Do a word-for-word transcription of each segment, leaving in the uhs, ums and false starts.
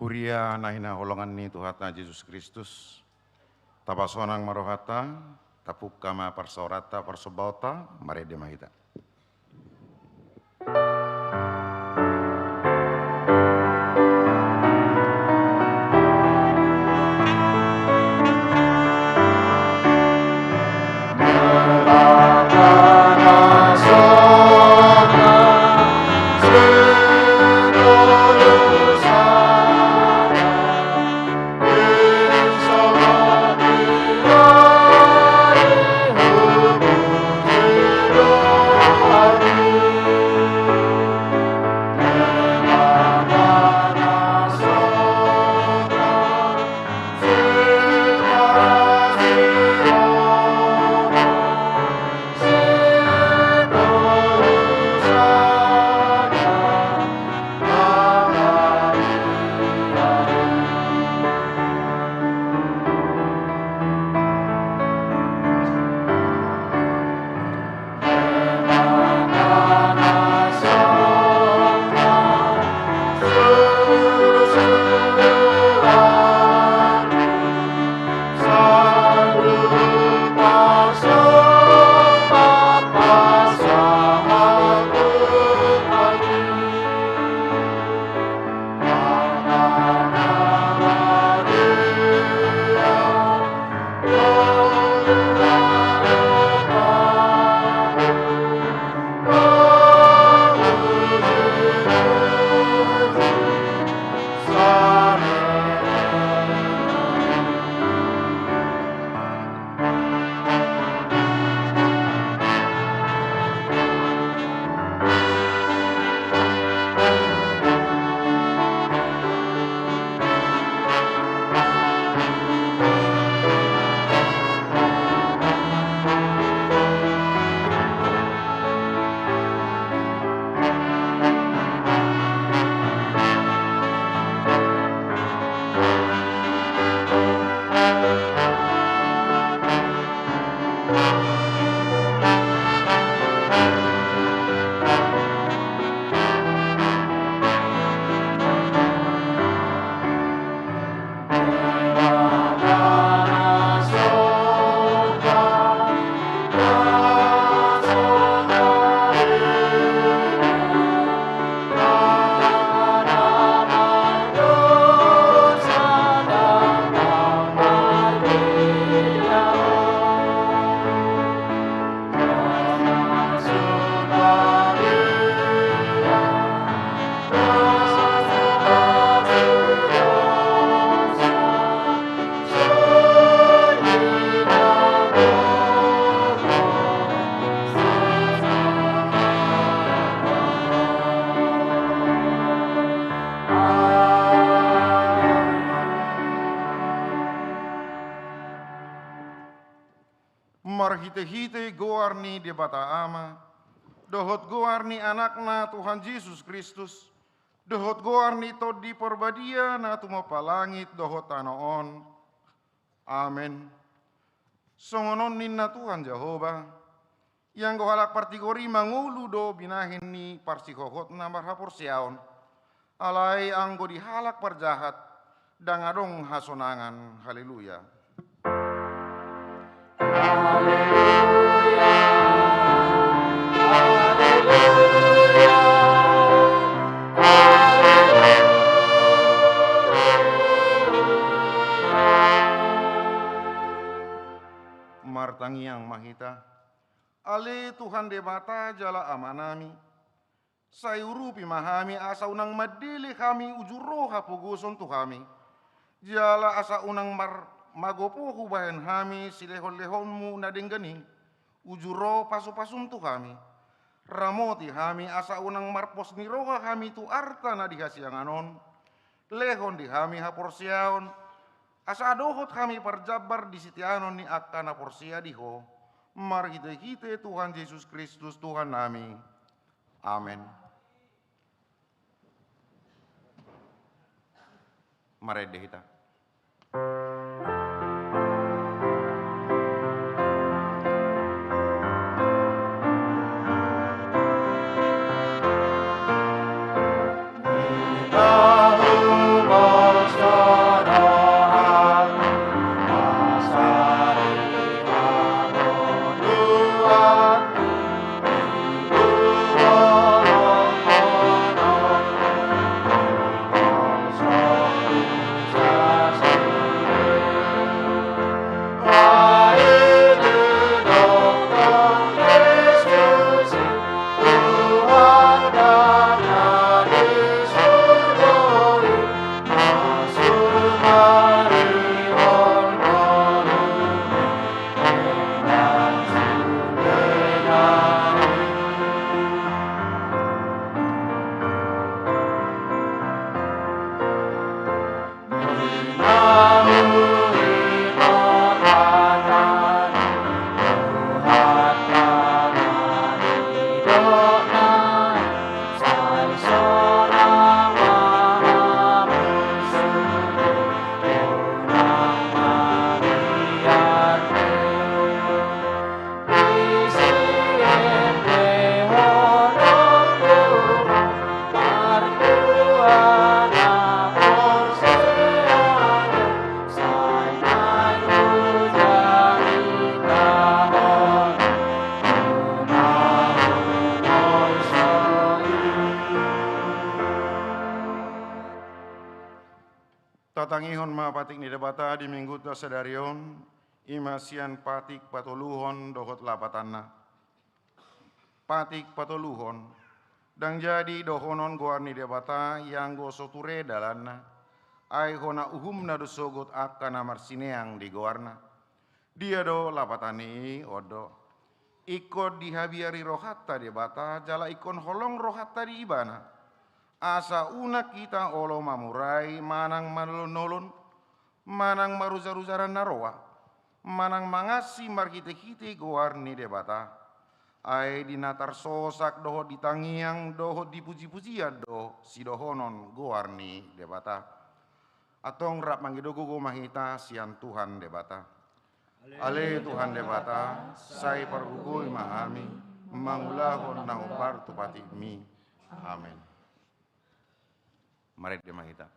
Huria na hinaholongan ni Tuhanta Jesus Kristus, tapasonang ma rohanta, tapungka ma parsaoranta, parsombaonta, marende ma hita. Marhitehite goar ni Debata Ama, dohot goar ni Anakna Tuhan Jesus Kristus, dohot goar ni Tondi Parbadia na tumompa langit dohot tano on. Amen. Songon on ninna Tuhan Jahowa, ianggo halak partigor i mangolu do binahen ni parsihohotna marhaporseaon, alai anggo di halak parjahat ndang adong hasonangan. Haleluya. Martangiang ma hita. Ale Tuhan Debata jala Amanami, sai urupi ma hami asa unang mandele hami ujur ro hapogoson tu hami, jala asa unang mar-, magopo hubahen hami silehonlehonmu na denggan i, ujur ro pasupasum tu hami. Ramoti hami asa unang marpos ni roha hami tu arta na di hasiangan on, lehon di hami haporseaon, asa dohot hami parjambar di siteanon ni angka na porsea di Ho, marhitehite Tuhan Jesus Kristus Tuhannami. Amen. Marende hita. Debata di Minggunta sadari on, i ma sian patik patoluhon dohot lapatanna. Patik patoluhon, ndang jadi dohonon goar ni Debata ianggo so ture dalanna, ai hona uhumna do sogot angka na marsineang di goarna. Dia do lapatan i? On do: Ingkon dihabiari rohanta Debata, jala ingkon holong rohanta di Ibana, asa unang hita olo mamurai manang manolonolon, manang marujarujaran na roa, manang mangansi marhitehite goar ni Debata. Ai di na tarsosak dohot di tangiang dohot di pujipujian do sidohonon goar ni Debata. Antong rap mangido gogo ma hita sian Tuhan Debata. Ale Tuhan Debata, sai pargogoi ma hami mangulahon na hombar tu patikmi. Amen. Marende ma hita.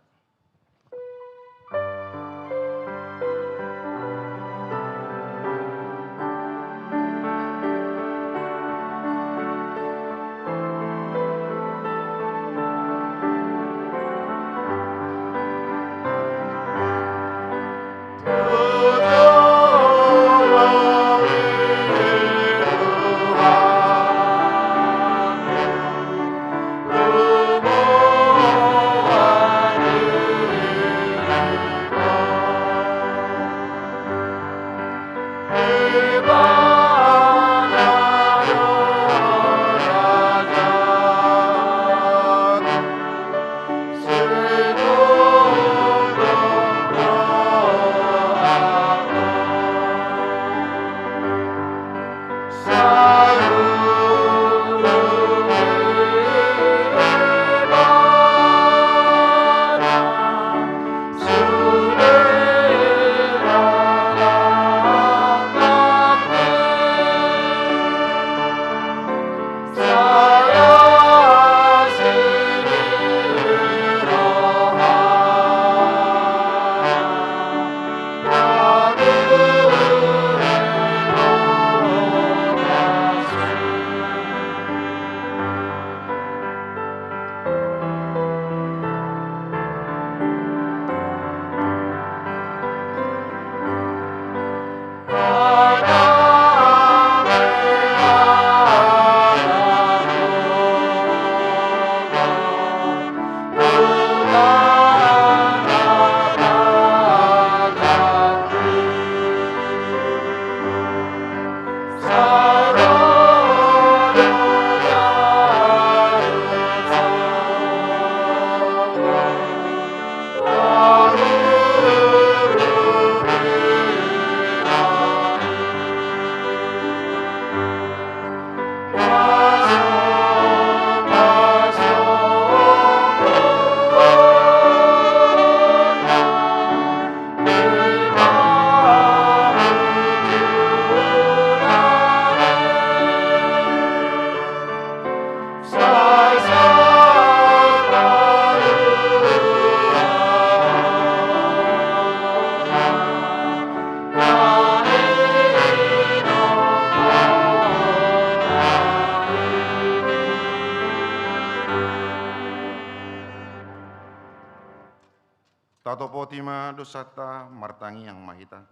Tatopoti ma dosanta, martangiang ma hita.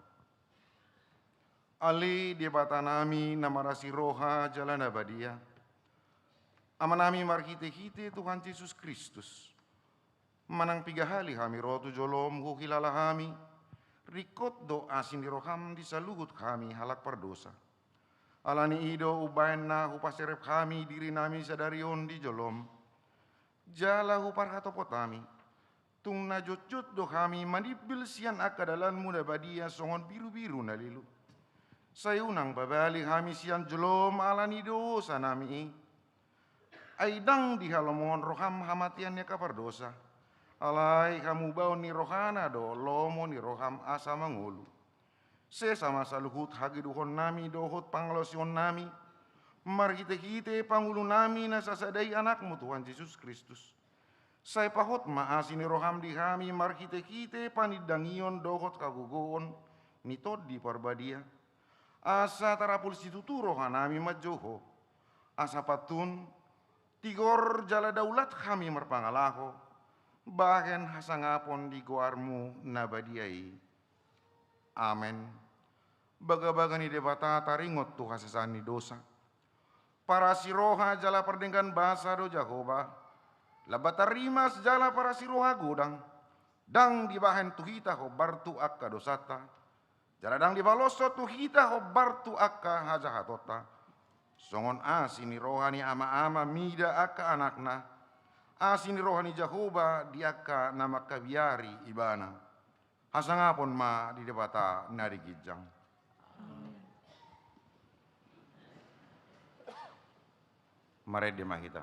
Ale Debatanami na marasi roha jala na badia, Amanami marhitehite Tuhan Jesus Kristus, manang piga hali hami ro tu jolom huhilala hami, ringkot do asi ni roham di saluhut hami halak pardosa. Ala ni i do umbahen na hupaserep hami dirinami sadari on di jolom, jala huparhatopot hami, tung na jotjot do hami manimbil sian angka dalanmu na badia songon birubiru na lelu. Sai unang pabali hami sian jolom ala ni dosanami i. Ai ndang dihalomohon roham hamatean ni angka pardosa. Alai hamubaon ni rohana do lomo ni roham asa mangolu. Sesa ma saluhut hageduhonnami dohot pangalaosionnami, marhitehite pangulunami na sasada i, Anakmu Tuhan Jesus Kristus. Sai pahot ma asi ni roham di hami marhitehite panindangion dohot hagogoon ni Tondi Parbadia, asa tarapul situtu rohanami manjou Ho, asa pantun, tigor jala daulat hami marpangalaho, bahen hasangapon di goarmu na badia i. Amen. Bagabaga ni Debata taringot tu hasesaan ni dosa. Parasi roha jala pardenggan basa do Jahowa. Lambatan rimas jala parasi roha godang. Ndang dibahen tu hita hombar tu angka dosanta. Jala ndang dipaloshon tu hita hombar tu angka hajahatonta. Songon asi ni roha ni ama-ama mida angka anakna. Asi ni roha ni Jahowa di angka na mangkabiari ibana. Hasangapon ma di Debata na di ginjang. Amen. Marende ma hita.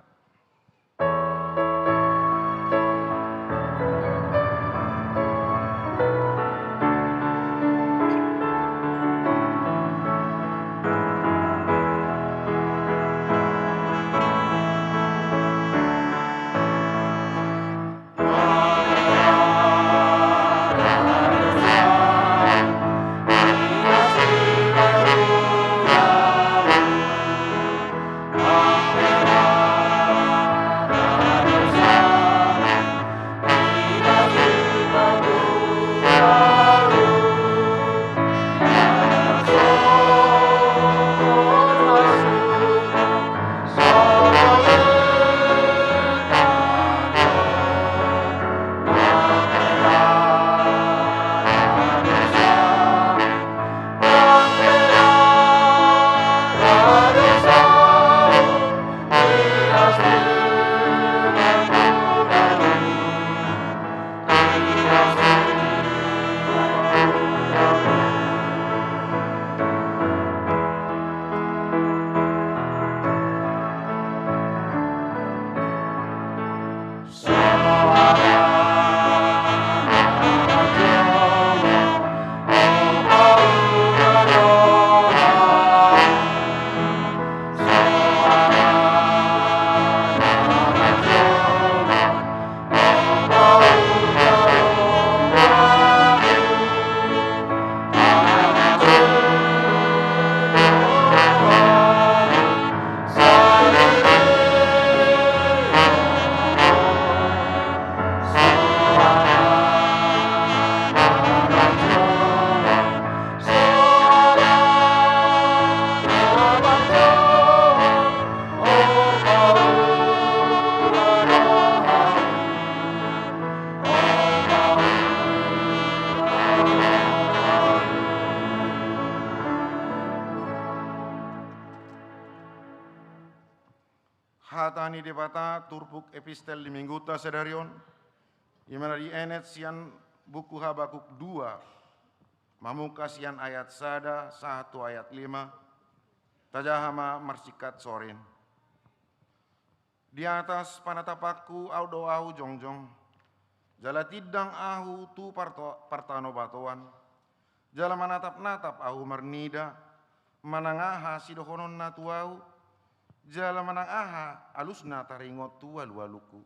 Hata ni Debata turpuk epistel di minggunta sadari on, i ma na dienet sian buku Habakuk dua, mamungka sian ayat sada sahat tu ayat lima. Tajaha ma marsingkat sorin. Di atas panatapanku au do ahu jongjong, jala tindang ahu tu parto-, partanobatoan, jala manatap-natap ahu marnida, manang aha sidohononna tu ahu, jala manang aha alusna taringot tu alualungku.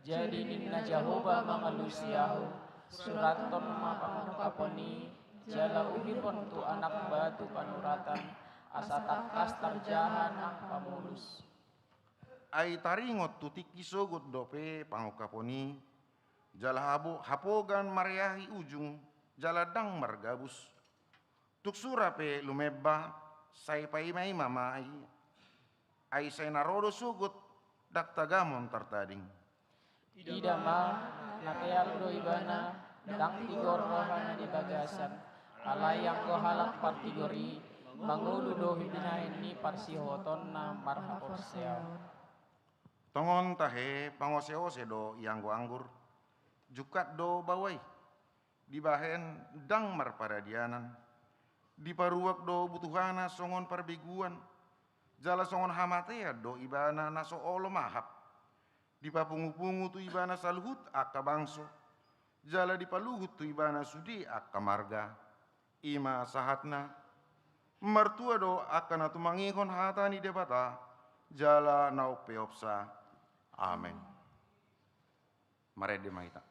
Jadi ninna Jahowa mangalusi ahu, surathon ma pangungkapon i, jala ulihon tu anak batu panuratan, asa tangkas tarjaha nang pamolus. Ai taringot tu tingki sogot dope pangungkapon i, jala habo-, hapogan mareahi ujung, jala ndang margabus. Tung sura pe lumemba, sai paima-ima ma i, ai sai na ro do sogot, ndang tagamon tartading. Ida ma, na teal do ibana, ndang tigor rohana di bagasan, alai anggo halak partigor i, mangolu do binahen ni parsihotonna marhaporseaon. Tongon tahe, pangoseose do ianggo anggur, jungkat do baoa i, dibahen ndang marparadianan, diparuak do butuhana songon parbegu-an, jala songon hamatean do ibana na so olo mahap. Dipapungu-pungu tu ibana saluhut angka bangso, jala dipaluhut tu ibana sude angka marga. I ma sahatna. Martua do angka na tumangihon hata ni Debata, jala na umpeopsa. Amen. Marende ma hita.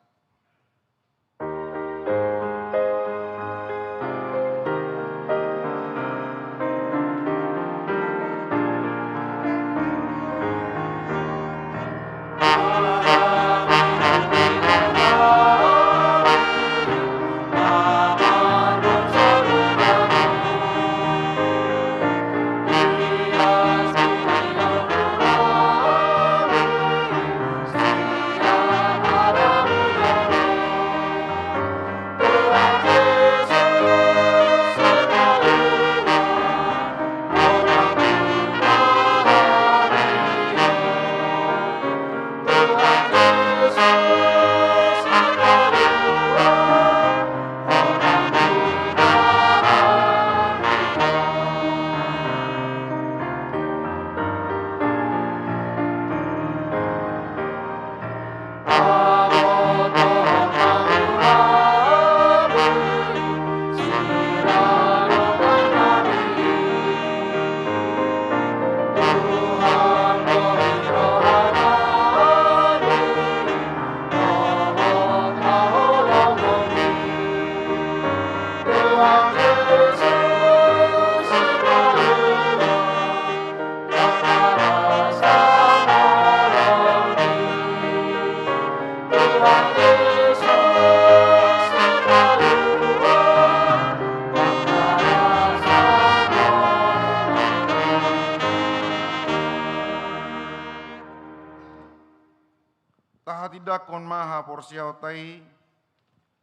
Tahatindangkon ma haporseaonta i,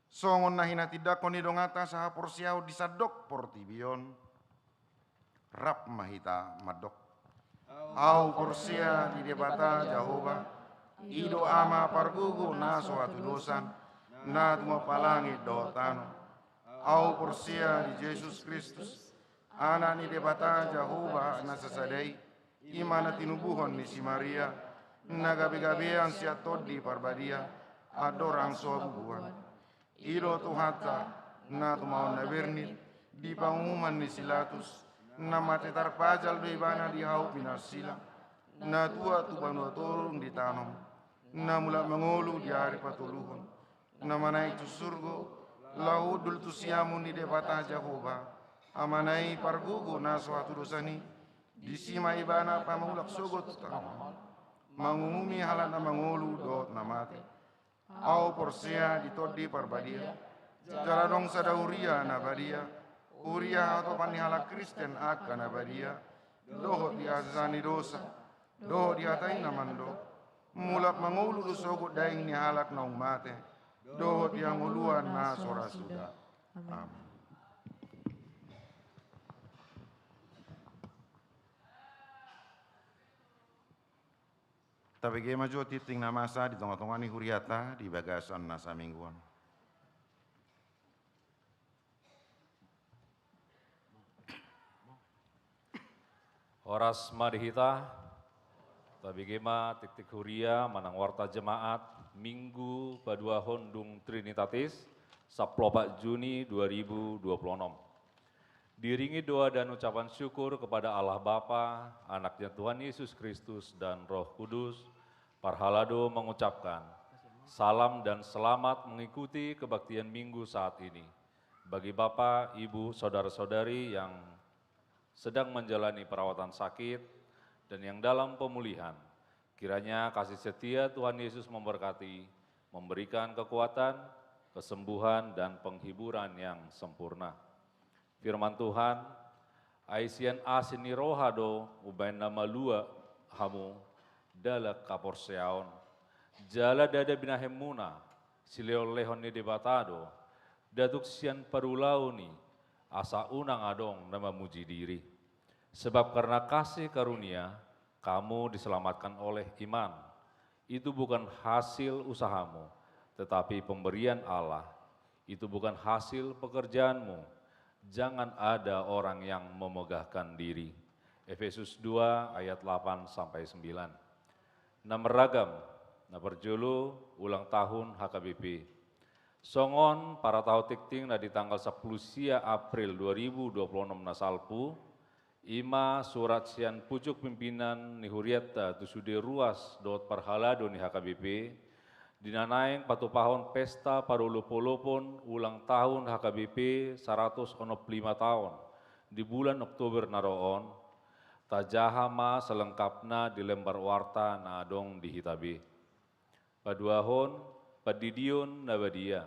songon na hinatindangkon ni donganta sahaporseaon di sandok portibi on. Rap ma hita mandok. Ahu porsea di Debata Jahowa, i do Ama pargogo na so hatudosan, na tumompa langit dohot tano. Ahu porsea di Jesus Kristus, Anak ni Debata Jahowa na sasada i, i ma na tinubuhon ni si Maria, na gabegabean sian Tondi Parbadia, andorang so habubuhan. I do Tuhanta, na tumaon na bernit, di panguhuman ni si Pilatus, na mate tarpajal do ibana di hau pinarsilang, na tuat tu banua toru dung ditanom, na mulak mangolu di ari patoluhon, na manaek tu surgo, laho hundul tu siamun ni Debata Jahowa, Amana i pargogo na so hatudosan i, disi ma ibana pamulak sogot tu tano on, manguhumi halak na mangolu dohot na mate. Ahu porsea di Tondi Parbadia, jala adong sada huria na badia, huria hatopan ni halak Kristen angka na badia, dohot di hasesaan ni dosa, dohot di hata i na mandok, mulak mangolu do sogot daging ni halak naung mate, dohot di hangoluan na so ra suda. Amin. Tabege ma jo tingting na masa di tongatonga ni huriata di bagasan na saminggu on. Horas ma di hita. Tabege ma tingting huria manang warta jemaat Minggu paduahon dung Trinitatis, sampulu opat Juni dua ribu dua puluh enam. Diiringi doa dan ucapan syukur kepada Allah Bapa, Anaknya Tuhan Yesus Kristus, dan Roh Kudus, parhalado mengucapkan salam dan selamat mengikuti kebaktian Minggu saat ini. Bagi Bapak, Ibu, Saudara-saudari yang sedang menjalani perawatan sakit, dan yang dalam pemulihan, kiranya kasih setia Tuhan Yesus memberkati, memberikan kekuatan, kesembuhan, dan penghiburan yang sempurna. Firman Tuhan, ai sian asi ni roha do umbahen na malua hamu dalan haporseaon. Jala ndada binahenmuna, silehonlehon ni Debata do, ndada tung sian parulaon i, asa unang adong na mamuji diri. Sebab karena kasih karunia, kamu diselamatkan oleh iman. Itu bukan hasil usahamu, tetapi pemberian Allah. Itu bukan hasil pekerjaanmu. Jangan ada orang yang memegahkan diri. Efesus dua ayat delapan sampai sembilan. Na marragam, na parjolo ulang tahun H K B P. Songon parataho tingting na di tanggal sampulu sia April dua ribu dua puluh enam na salpu, i ma surat sian pucuk pimpinan ni hurianta tu sude ruas dohot parhalado ni H K B P, di na naeng patupahon pesta parolopolopon ulang tahun H K B P saratus onom pulu lima taon di bulan Oktober na ro on, tajaha ma selengkapna di lembar warta na adong di hita be. Paduahon, pandidion na badia.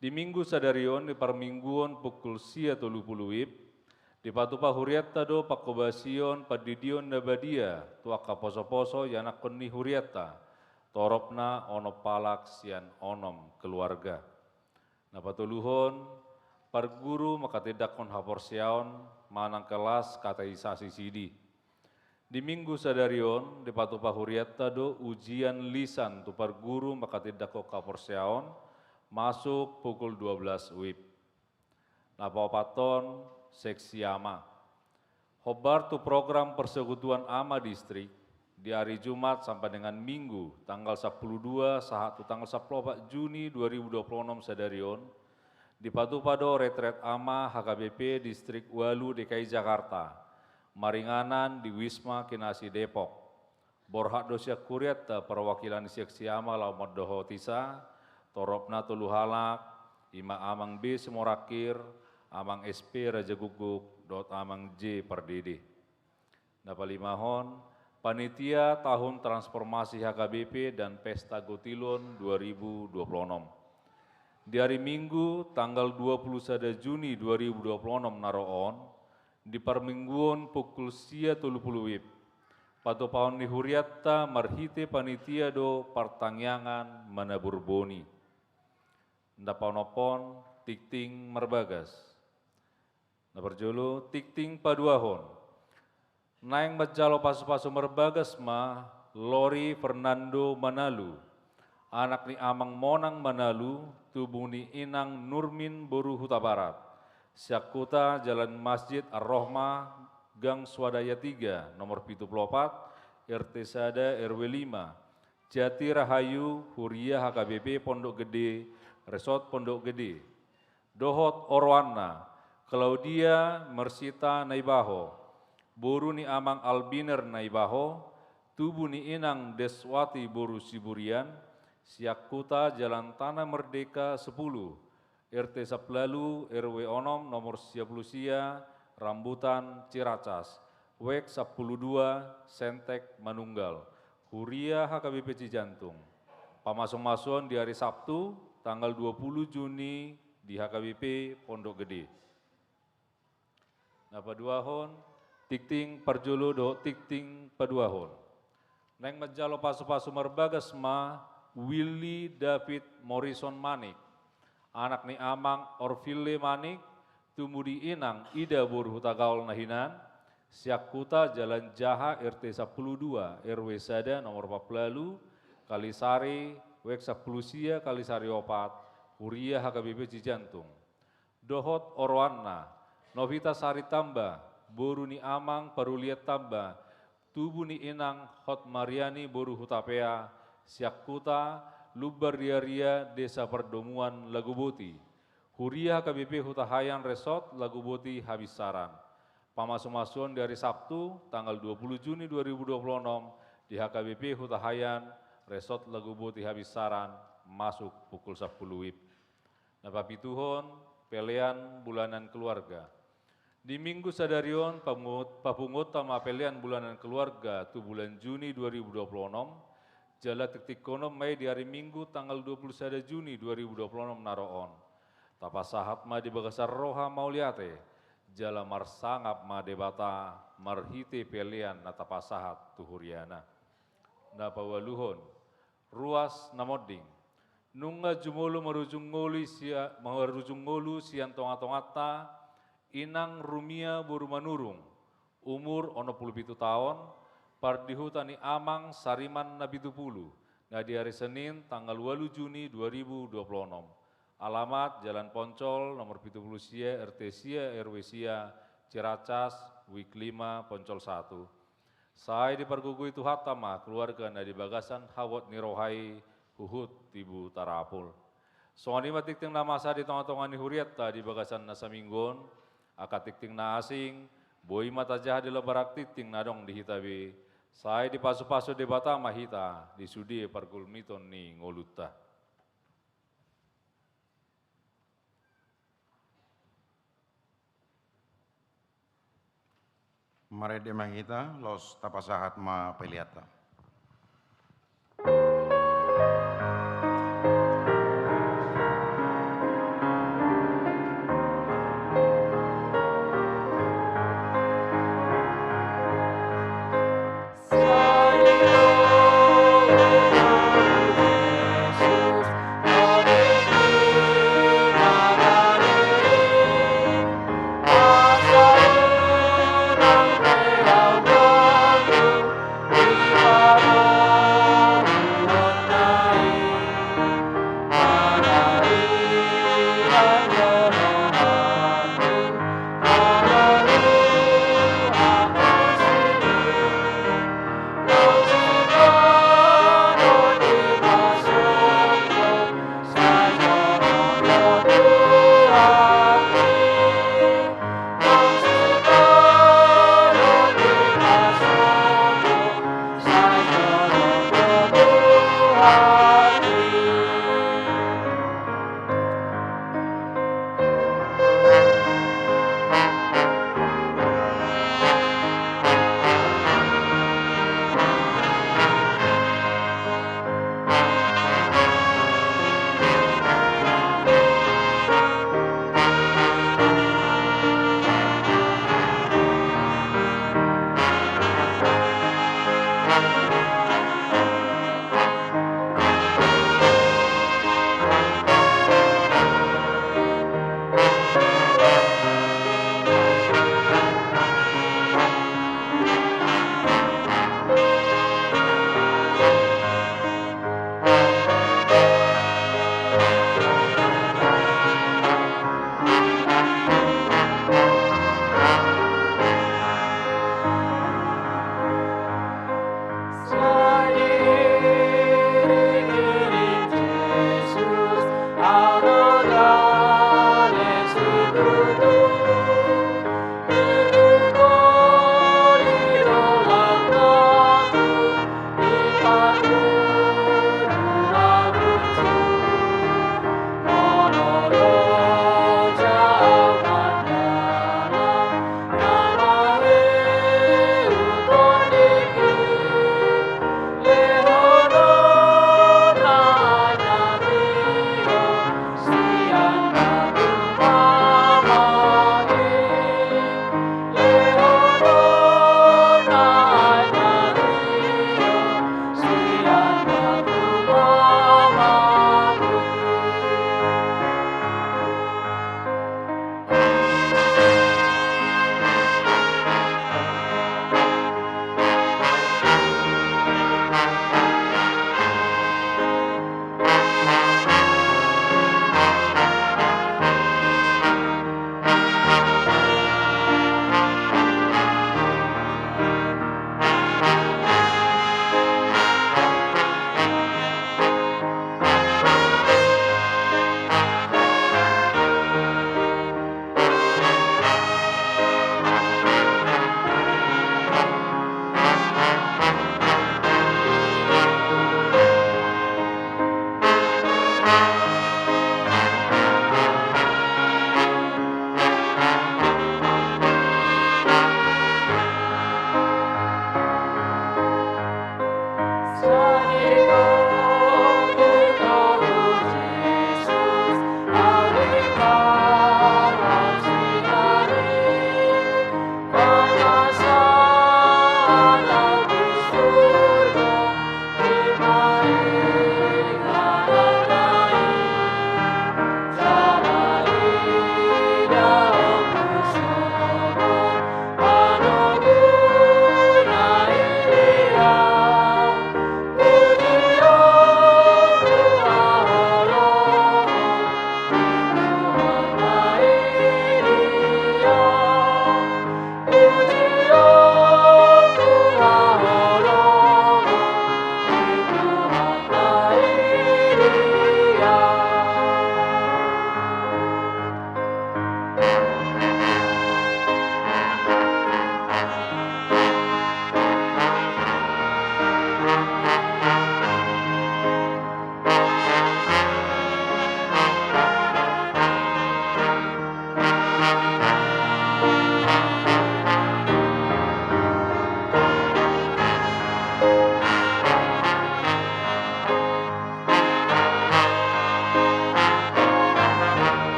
Di Minggu sadari on, di parmingguon pukul sia tolu pulu WIB, dipatupa hurianta do pangkobasion pandidion na badia tu angka posoposo ianakhon ni hurianta, toropna onom halak sian onom keluarga. Na patoluhon, parguru manghatindanghon haporseaon manang kelas katekisasi sidi. Di Minggu sadari on, dipatupa hurianta do ujian lisan tu parguru manghatindanghon haporseaon, masuk pukul dua belas WIB. Na paopathon, seksi ama. Hombar tu program Persekutuan Ama Distrik, di ari Jumat sampai dengan Minggu, tanggal sampulu dua sahat tu tanggal sampulu opat Juni dua ribu dua puluh enam sadari on, dipatupa do retret ama H K B P Distrik ualu D K I Jakarta, maringanan di Wisma Kinasih Depok. Borhat do sian hurianta parwakilan ni seksi ama laho mandohoti sa, toropna tolu halak, i ma Amang B Simorangkir, Amang S P Raja Guguk dohot Amang J Pardede. Na palimahon, panitia tahun transformasi H K B P dan Pesta Gotilon dua ribu dua puluh enam. Di ari Minggu, tanggal dua puluh sada Juni dua ribu dua puluh enam na ro on, di parmingguon pukul sia tolu pulu WIB, patupaon ni hurianta marhite panitia do partangiangan manabur boni. Na paonomhon, tingting marbagas. Na parjolo, tingting paduahon. Naeng manjalo pasupasu marbagas ma Lori Fernando Manalu, anak ni Amang Monang Manalu, tubu ni Inang Nurmin boru Hutabarat. Sian huta Jalan Masjid Ar-Rohmah, Gang Swadaya tiga, nomor pitu pulu opat, R T sada, R W lima. Jati Rahayu, Huria H K B P Pondok Gede, Resort Pondok Gede. Dohot oroanna, Claudia Mersita Naibaho, boru ni Amang Albiner Naibaho, tubu ni Inang Deswati boru Siburian, sian huta Jalan Tanah Merdeka sepuluh, R T sampulu ualu, R W onom, nomor sia pulu sia, Rambutan, Ciracas, WEG sampulu dua, Sentek Manunggal, Huria H K B P Cijantung. Pamasumasuon di ari Sabtu, tanggal dua puluh Juni di H K B P Pondok Gede. Na paduahon, tingting parjolo dohot tingting paduahon. Naeng manjalo pasupasu marbagas ma Willy David Morrison Manik, anak ni Amang Orville Manik, tubu ni Inang Ida boru Hutagaol na hinan, sian huta Jalan Jaha, R T sampulu dua, R W sada, nomor opat pulu ualu, Kalisari, WEG sampulu sia, Kalisari opat, Huria H K B P Cijantung. Dohot oroanna, Novita Sari Tamba, boru ni Amang Parulian Tamba, tubu ni Inang Hotmariani boru Hutapea, sian huta Lumban Riaria, Desa Pardomuan, Laguboti. Huria H K B P Hutahaean Resort Laguboti Habinsaran. Pamasumasuon di ari Sabtu, tanggal dua puluh Juni dua ribu dua puluh enam, di H K B P Hutahaean Resort Laguboti Habinsaran, masuk pukul sampulu WIB. Na papituhon, pelean bulanan keluarga. Di Minggu sadari on, pamu-, papunguonta ma pelean bulanan keluarga tu bulan Juni dua ribu dua puluh enam, jala tingtinghonon ma i di ari Minggu tanggal dua puluh sada Juni dua ribu dua puluh enam na ro on. Tapasahat ma di bagasan roha mauliate, jala marsangap ma Debata marhite pelean na tapasahat tu huriana. Na paualuhon, ruas na monding. Nunga jumolo marujung ngolu sia-, marujung ngolu sian tongatonganta, Inang Rumia boru Manurung, umur onom pulu pitu taon, pardihuta ni Amang Sariman na pitu pulu, na di ari Senin tanggal ualu Juni dua ribu dua puluh enam. Alamat Jalan Poncol, nomor pitu pulu sia, R T sia, R W sia, Ciracas, WIG lima, Poncol satu. Sai dipargogoi Tuhanta ma keluarga na di bagasan habot ni roha i huhut tibu tarapul. Songon i ma tingting na masa di tongatonga ni hurianta di bagasan na saminggu on, angka tingting na asing, boi ma tajaha di lombar tingting na adong di hita be, sai dipasupasu Debata ma hita di sude pargulmiton ni ngolunta. Marende ma hita, laos tapasahat ma peleanta.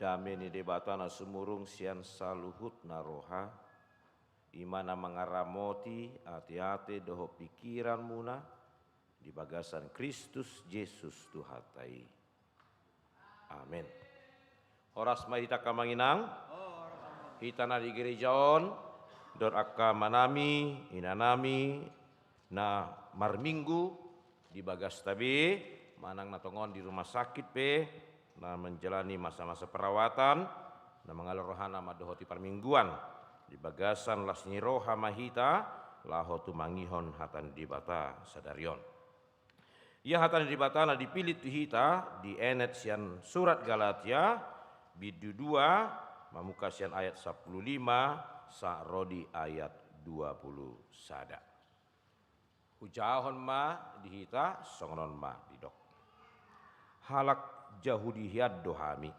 Dame ni Debata na sumurung sian saluhutna roha, i ma na mangaramoti ateate dohot pingkiranmuna di bagasan Kristus Jesus Tuhanta i. Amen. Horas ma hita angka amang inang. Hita na di gereja on, dohot angka amanami, inanami, na marminggu di bagasta be, manang na tongon di rumah sakit pe, na menjalani masa-masa perawatan, na mangalehon rohana mandohoti parmingguan, di bagasan las ni roha ma hita, laho tumangihon hata ni Debata sadari on. Ia hata ni Debata na dipillit tu hita, dienet sian surat Galatia, bindu dua, mamungka sian ayat sampulu lima, sahat ro di ayat dua pulu sada. Hujahahon ma di hita, songon on ma didok. Halak Jahudi hian do hami,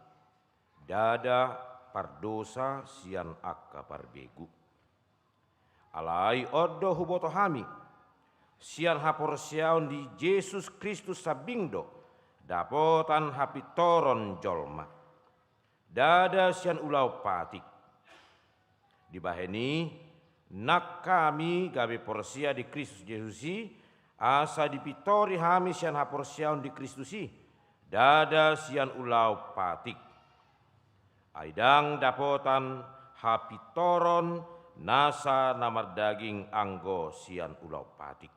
ndada pardosa sian angka parbegu. Alai on do huboto hami, sian haporseaon di Jesus Kristus sambing do dapotan hapintoron jolma. Ndada sian ulaon patik. Dibahen i, nang hami gabe porsea di Kristus Jesus i, asa dipintori hami sian haporseaon di Kristus i, ndada sian ulaon patik. Ai ndang dapotan hapintoron nasa na mardaging anggo sian ulaon patik.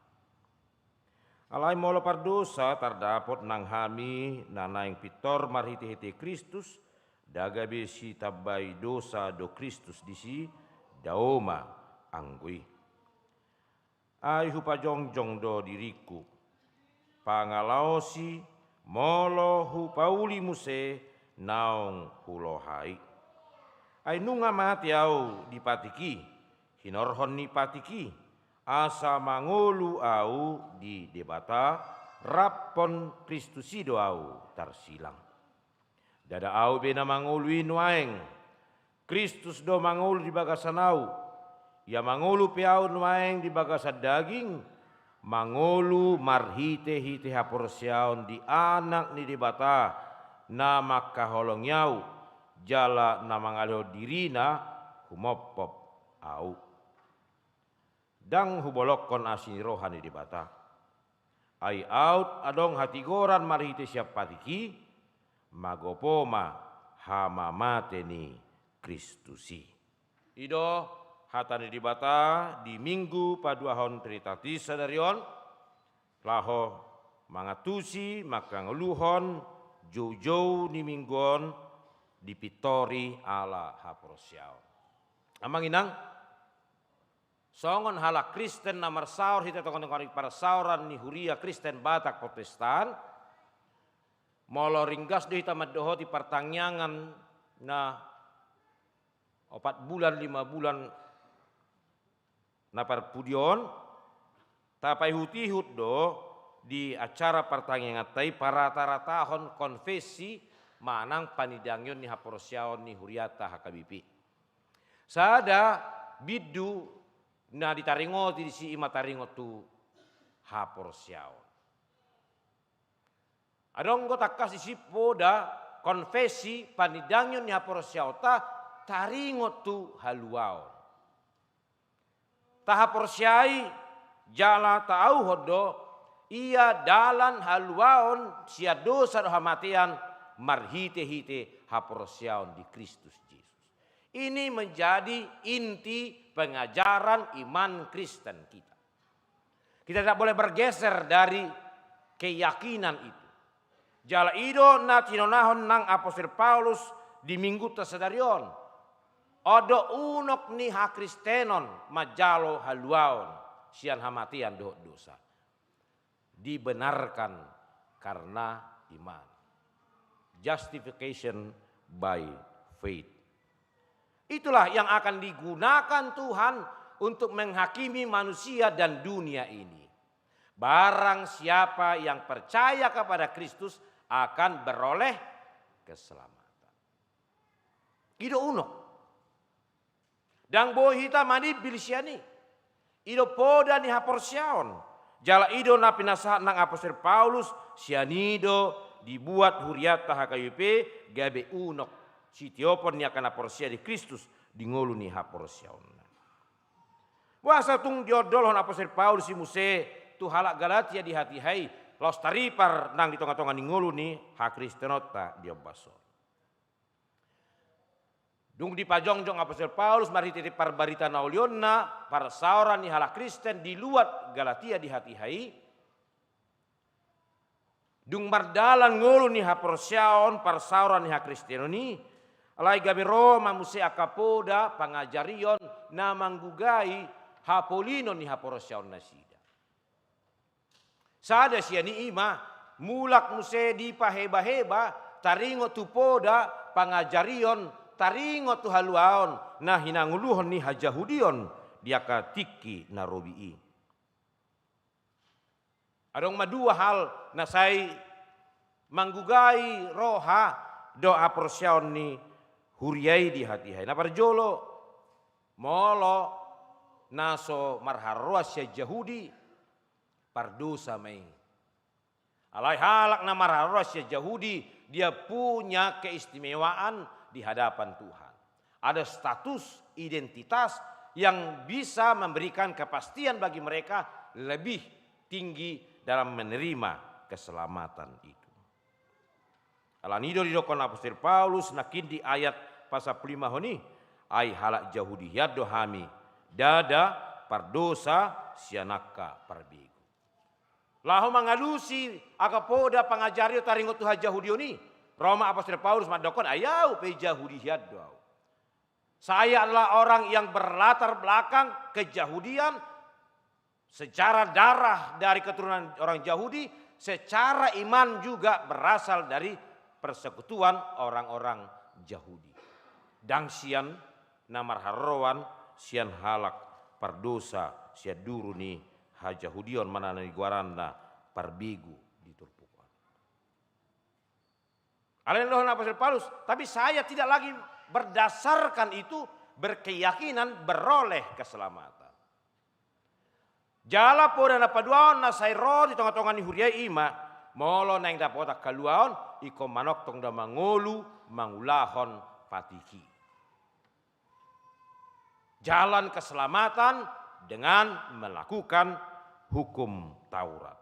Alai molo pardosa tardapot nang hami na naeng pintor marhite-hite Kristus, ndang gabe sitambai dosa do Kristus disi, dao ma anggo i. Ai hupajongjong do diringku, pangalaosi molo hupauli muse naung hulohai. Ai nunga mate ahu di patik i, hinorhon ni patik i, asa mangolu ahu di Debata rap hon Kristus i do ahu tarsilang. Ndada ahu be na mangolu i nuaeng, Kristus do mangolu di bagasan ahu. Ia mangolu pe ahu nuaeng di bagasan daging, mangolu marhite-hite haporseaon di Anak ni Debata na mangkaholongi ahu, jala na mangalehon dirina humophop ahu. Ndang hubolongkon asi ni roha ni Debata. Ai aut adong hatigoran marhite sian patik i, magopo ma hamamate ni Kristus i. I do hata ni Debata di Minggu paduahon Trinitatis sadari on, laho mangantusi, mangkangoluhon joujou ni minggu on, dipintori ala haporseaon. Amang inang, songon halak Kristen na marsaor hita tongon-tongon i, parsaoran ni Huria Kristen Batak Protestan, molo ringgas do hita mandohoti partangiangan na opat bulan, lima bulan na parpudi on, tapaihut-ihut do di acara partangianganta i parata-ratahon konfesi manang panidangion ni haporseaon ni hurianta H K B P. Sada bindu na ditaringoti disi i ma taringot tu haporseaon. Adong do tangkas disi poda konfesi panidangion ni haporseaonta taringot tu haluaon. Tahaporseai jala taauhon do ia dalan haluaon sian dosa dohot hamatean marhite-hite haporseaon di Kristus Jesus. Ini menjadi inti pengajaran iman Kristen kita. Kita tidak boleh bergeser dari keyakinan itu. Jala i do na tinonahon nang Apostel Paulus di Minggunta sadari on. On do unok ni hakristenon manjalo haluaon sian hamatean dohot dosa. Dibenarkan karena iman. Justification by faith. Itulah yang akan digunakan Tuhan untuk menghakimi manusia dan dunia ini. Barang siapa yang percaya kepada Kristus akan beroleh keselamatan. I do unok. Ndang boi hita manimbil sian i. I do poda ni haporseaon. Jala i do na pinasahat nang Apostel Paulus, sian i do dibuat hurianta H K B P gabe unok sitiopon ni angka na porsea di Kristus di ngolu ni haporseaonna. Boasa tung diondolhon apostel Paulus i muse tu halak Galatia di hatiha i, laos taripar nang di tongatonga ni ngolu ni hakristenonta di ombas on. Dung dipajongjong apostel Paulus marhitehite parbarita na ulionna parsaoran ni halak Kristen di luat Galatia di hatiha i, dung mardalan ngolu ni haporseaon parsaoran ni hakristenon i, alai gabe ro ma muse angka poda pangajarion na manggugai hapolinon ni haporseaonnasida. Sada sian i ima, mulak muse dipahebaheba taringot tu poda pangajarion, taringot tu haluaon na hinangoluhon ni hajahudion di angka tingki na robi i. Adong ma dua hal na sai manggugai roha dohot haporseaon ni huria i di hatiha i. Na parjolo, molo na so marharoroan sian Jahudi, pardosa ma i. Alai halak na marharoroan sian Jahudi, dia punya keistimewaan di hadapan Tuhan. Ada status identitas yang bisa memberikan kepastian bagi mereka lebih tinggi dalam menerima keselamatan itu. Alani i do didokkon apostel Paulus nangkin di ayat pasampululimahon i, ai halak Jahudi hian do hami, ndada pardosa sian angka parbegu. Laho mangalusi angka poda pangajarion taringot tu hajahudion i, ro ma apostel Paulus mandokkon, ai au pe Jahudi hian do au. Saya adalah orang yang berlatar belakang kejahudian, secara darah dari keturunan orang Jahudi, secara iman juga berasal dari persekutuan orang-orang Jahudi. Ndang sian na marharoroan sian halak pardosa sian duru ni hajahudion manang na nigoaranna parbegu di turpuk on. Alai na dohot apostel Paulus, tapi saya tidak lagi berdasarkan itu berkeyakinan beroleh keselamatan. Jala poda na paduahon na sai ro di tongatonga ni huria i ima, molo naeng dapotan haluaon, ingkon manongtong do mangolu mangulahon patik i. Jalan keselamatan dengan melakukan hukum Taurat.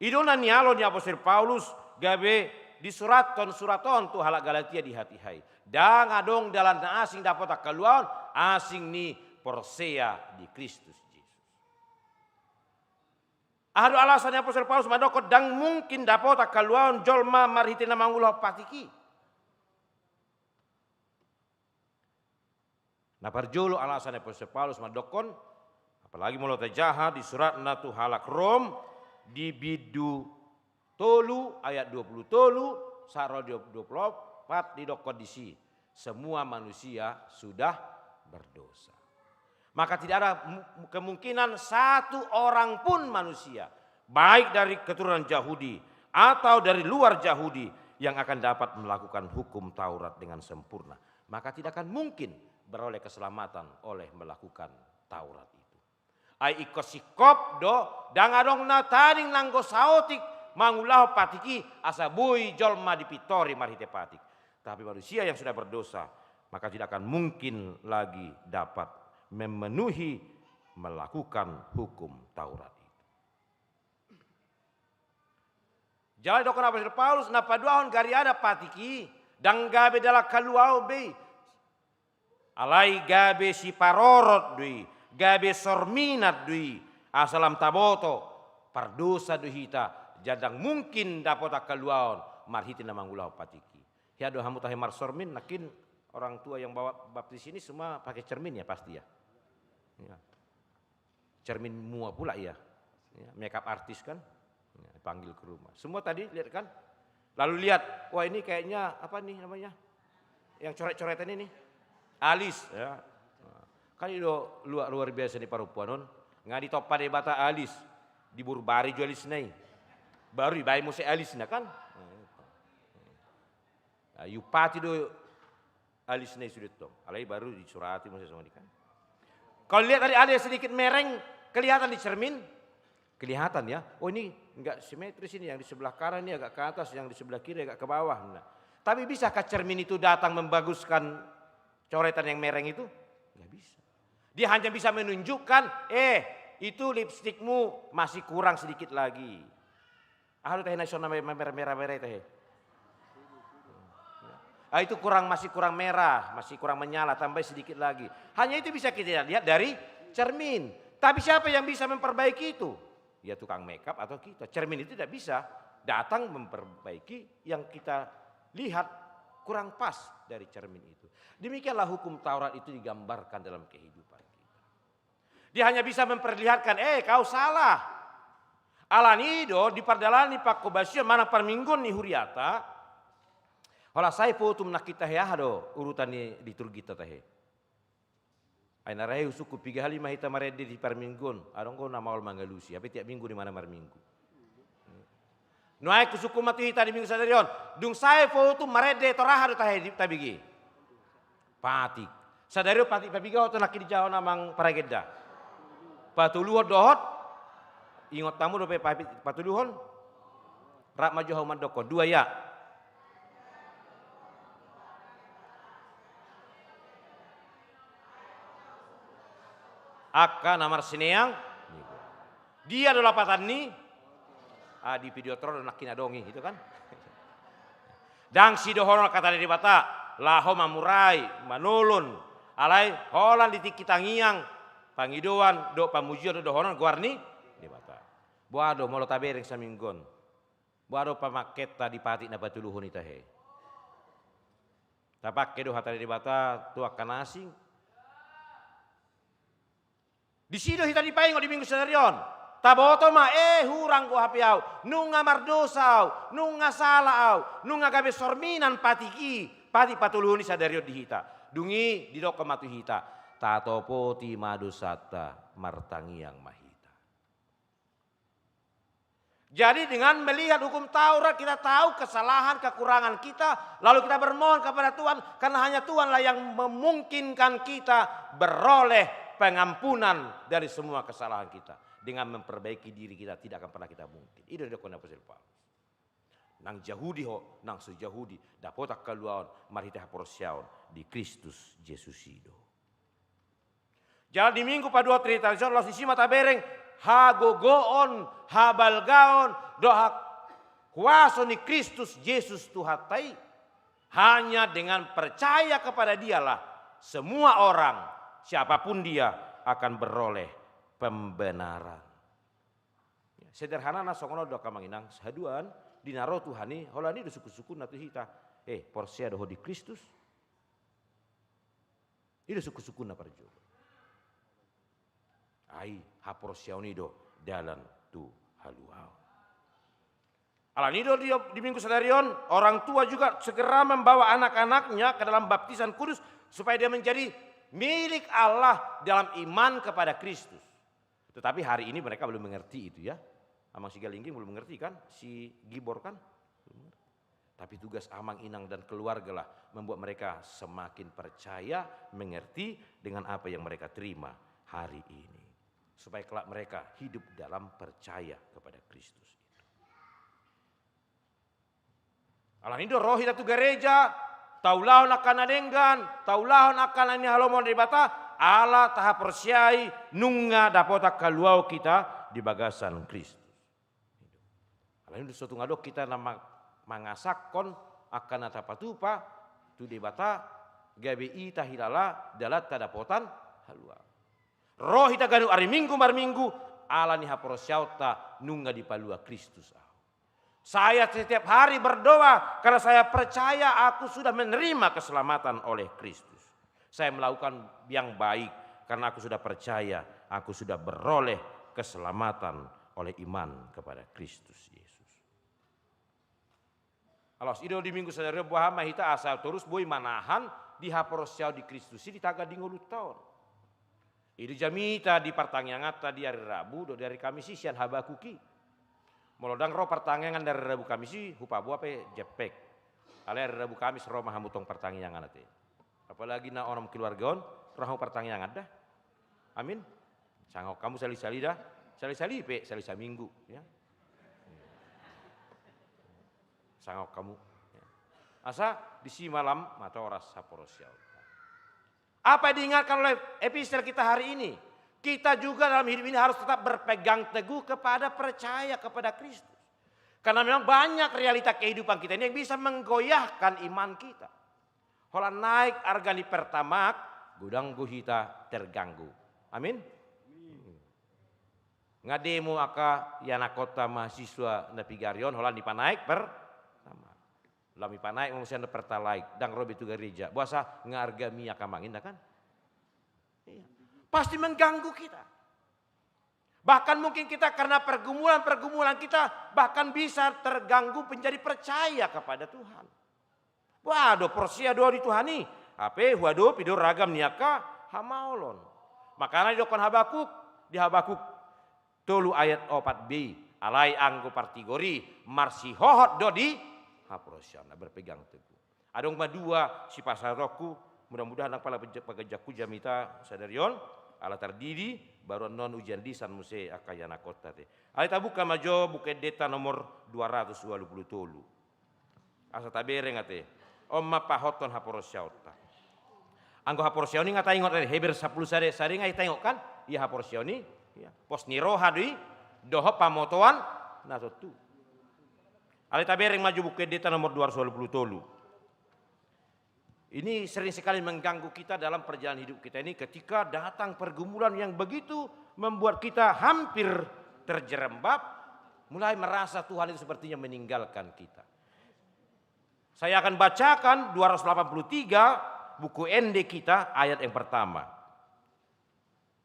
I do na nialo ni apostel Paulus gabe disurathon surat on tu halak Galatia di hatiha i. Ndang adong dalan na asing dapotan haluaon, asing ni porsea di Kristus Jesus. Aha do alasan ni apostel Paulus mandokkon ndang mungkin dapotan haluaon jolma marhite na mangulahon patik i? Na parjolo alasan ni apostel Paulus mandokkon, apalagi molo tajaha di suratna tu halak Rom, di bindu tolu ayat dua puluh tolu sahat ro di dua puluh opat didokkon disi, semua manusia sudah berdosa. Maka tidak ada mu-, kemungkinan satu orang pun manusia, baik dari keturunan Jahudi atau dari luar Jahudi, yang akan dapat melakukan hukum Taurat dengan sempurna. Maka tidak akan mungkin beroleh keselamatan oleh melakukan Taurat itu. Ai ingkon singkop do, ndang adong na tading nanggo saotik mangulahon patik i asa boi jolma dipintori marhite patik. Tapi manusia yang sudah berdosa, maka tidak akan mungkin lagi dapat memenuhi melakukan hukum Taurat itu. Jala didokkon apostel Paulus, na paduahon gariada patik i, ndang gabe dalan haluaon be i. Alai gabe siparorot do i, gabe sorminan do i, asa lam taboto, pardosa do hita, jala ndang mungkin dapotan haluaon marhite na mangulahon patik i. Hea do hamu tahe marsormin, nangkin orang tua yang bawa baptis ini semua pakai cermin ya, pasti ya? Ya. Cermin mua pula ia. Ya, makeup artist kan? Ya, panggil ke rumah. Semua tadi lihat kan? Lalu lihat, wah, ini kayaknya apa nih namanya? Yang coret-coretan ini? Alis, ya. Kan itu luar, luar biasa ni parompuan on. Nga ditompa Debata alis. Diborbari jo alisna i. Baru dibaen muse alisna kan? Nah, diumpati do alisna i sude tong. Alai baru disurati muse songon i kan. Kalau lihat tadi ada sedikit mereng, kelihatan di cermin? Kelihatan ya. Oh, ini nggak simetris ini, yang di sebelah kanan ini agak ke atas, yang di sebelah kiri agak ke bawah. Nah, Tapi bisakah cermin itu datang membaguskan coretan yang mereng itu? Nggak bisa. Dia hanya bisa menunjukkan, "Eh, itu lipstikmu masih kurang sedikit lagi." Aha do tahe na ison na merah-merah i tahe? Ah, itu kurang, masih kurang merah, masih kurang menyala, tambahi sedikit lagi. Hanya itu bisa kita lihat dari cermin. Tapi siapa yang bisa memperbaiki itu? Ya, tukang makeup atau kita. Cermin itu tidak bisa datang memperbaiki yang kita lihat kurang pas dari cermin itu. Demikianlah hukum Taurat itu digambarkan dalam kehidupan kita. Dia hanya bisa memperlihatkan, "Eh, kau salah." Alani i do di pardalanan ni panghobasion manang parmingguon ni huriata, holan sae foto nangkin tahe aha do urutan ni liturgita tahe. Ai na rahe husungkun piga hali ma hita marende di parmingguon, adong do na maol mangalusi, hape tiap minggu do ibana marminggu. Nuaeng husungkun ma tu hita di Minggu sadari on, dung sae foto marende, tor aha do tahe di, tabege? Patik. Sadari on patik papiga oto nangkin dijalo amang paragenda? Patoluhon dohot? Ingot hamu dope patik patoluhon? Rap ma jo hamu mandokkon. Dua ya. Angka na marsineang. Dia do lapatan ni? Ah, di video tro do nangkin adong i, gitu kan? Ndang sidohonon hata ni Debata, laho mamurai, manolon, alai holan di tingki tangiang, pangidoan, dohot pamujion do dohonon goar ni Debata. Boha do molo tabereng saminggu on? Boha do pamangkenta di patik na patoluhon i tahe? Tapangke do hata ni Debata tu angka na asing? Disi do hita dipaingot di Minggu sadari on. Taboto ma, eh, hurang do hape au, nunga mardosa au, nunga sala au, nunga gabe sorminan patik i, patik patoluhon i sadari on di hita. Dung i didokkon ma tu hita, tatopoti ma dosanta, martangiang ma hita. Jadi, dengan melihat hukum Taurat, kita tahu kesalahan, kekurangan kita, lalu kita bermohon kepada Tuhan, karena hanya Tuhanlah yang memungkinkan kita beroleh pengampunan dari semua kesalahan kita. Dengan memperbaiki diri kita, tidak akan pernah kita mungkin. I do didokkon ni apostel Paulus. Nang Jahudi ho, nang so Jahudi, dapotan haluaon marhite haporseaon di Kristus Jesus i do. Jala di Minggu paduahon Trinitatis on, laos disi ma tabereng hagogoon, habalgaon, dohot huaso ni Kristus Jesus Tuhanta i. Hanya dengan percaya kepada Dialah, semua orang, siapapun dia, akan beroleh pembenaran. Ya, sederhanana songon on do angka amang inang, haduan, di na ro Tuhan i, holan i do sungkun-sungkunna tu hita. Eh, porsea do ho di Kristus? I do sungkun-sungkunna parjolo. Ai, haporseaon i do dalan tu haluaon. Alani i do di, di Minggu sadari on, orang tua juga segera membawa anak-anaknya ke dalam baptisan kudus supaya dia menjadi milik Allah dalam iman kepada Kristus. Tetapi hari ini mereka belum mengerti itu, ya. Amang Sigalingging belum mengerti, kan? Si Gibor, kan? Belum mengerti. Tapi tugas amang, inang, dan keluargalah membuat mereka semakin percaya, mengerti dengan apa yang mereka terima hari ini. Supaya kelak mereka hidup dalam percaya kepada Kristus itu. Alani i do ro hita tu gareja, taulahon angka na denggan, taulahon angka na nihalomohon Debata, ala tahaporseai nunga dapotan haluaon hita di bagasan Kristus. Alani i do so tung adong hita na ma-, mangasahon angka na tapatupa tu Debata, gabe i tahilala dalanta dapotan haluaon. Ro hita ganup ari Minggu marminggu, ala ni haporseaonta nunga dipalua Kristus ahu. Saya setiap hari berdoa karena saya percaya aku sudah menerima keselamatan oleh Kristus. Saya melakukan yang baik karena aku sudah percaya aku sudah beroleh keselamatan oleh iman kepada Kristus Yesus. Alas, i do di Minggu sadari on boha ma hita asa torus boi manahan di haporseaon di Kristus i di taga di ngolunta on. I do jamita di partangianganta di ari Rabu dohot di ari Kamis i sian Habakuk i. Molo ndang ro partangiangan di ari Rabu Kamis i, hupaboa pe jempek. Alai ari Rabu Kamis ro ma hamu tong partangiangan ate. Apalagi na onom keluarga on, ro hamu partangiangan da. Amin. Sangap hamu sali-sali da. Sali-sali pe, sali saminggu, ya. Sangap hamu. Ya. Asa disi ma lam matoras haporseaonta. Apa yang diingatkan oleh epistel kita hari ini? Kita juga dalam hidup ini harus tetap berpegang teguh kepada, percaya kepada Kristus. Karena memang banyak realita kehidupan kita ini yang bisa menggoyahkan iman kita. Holan naek arga ni Pertamax, godang do hita terganggu. Amin. Nga demo angka ianakhonta mahasiswa na piga ari on holan dipanaek Pertamax. Lam dipanaek ma muse Pertalite, ndang ro be tu gareja. Boasa? Nga arga minyak amang inda kan? Iya. Pasti mengganggu kita. Bahkan mungkin kita karena pergumulan-pergumulan kita bahkan bisa terganggu menjadi percaya kepada Tuhan. Boha do, porsea do di Tuhan i, hape huadopi do ragam ni angka hamaolon. Makana didokkon Habakuk, di Habakuk tolu ayat opat b, alai anggo partigor i marsihohot do di haporseaonna, berpegang teguh. Adong ma dua sipasahatonku, mudah-mudahan ndang pala peja-, pagejangku jamita sadari on, ala tardidi, baru annon ujian lisan muse angka ianakhonta te. Alai tabuka ma jo Buku Endenta nomor dua ratus ualu pulu tolu. Asa tabereng ate. On ma pahothon haporseaonta. Anggo haporseaon i nga taingot ate, Heber sampulu sada, sada nga taingot kan? Ia haporseaon i, ia pos ni roha do i, dohot pamotoan na tontu. Alai tabereng ma jo Buku Endenta nomor dua ratus ualu pulu tolu. Ini sering sekali mengganggu kita dalam perjalanan hidup kita ini ketika datang pergumulan yang begitu membuat kita hampir terjerembab, mulai merasa Tuhan itu sepertinya meninggalkan kita. Saya akan bacakan dua ratus delapan puluh tiga, Buku Ende kita, ayat yang pertama.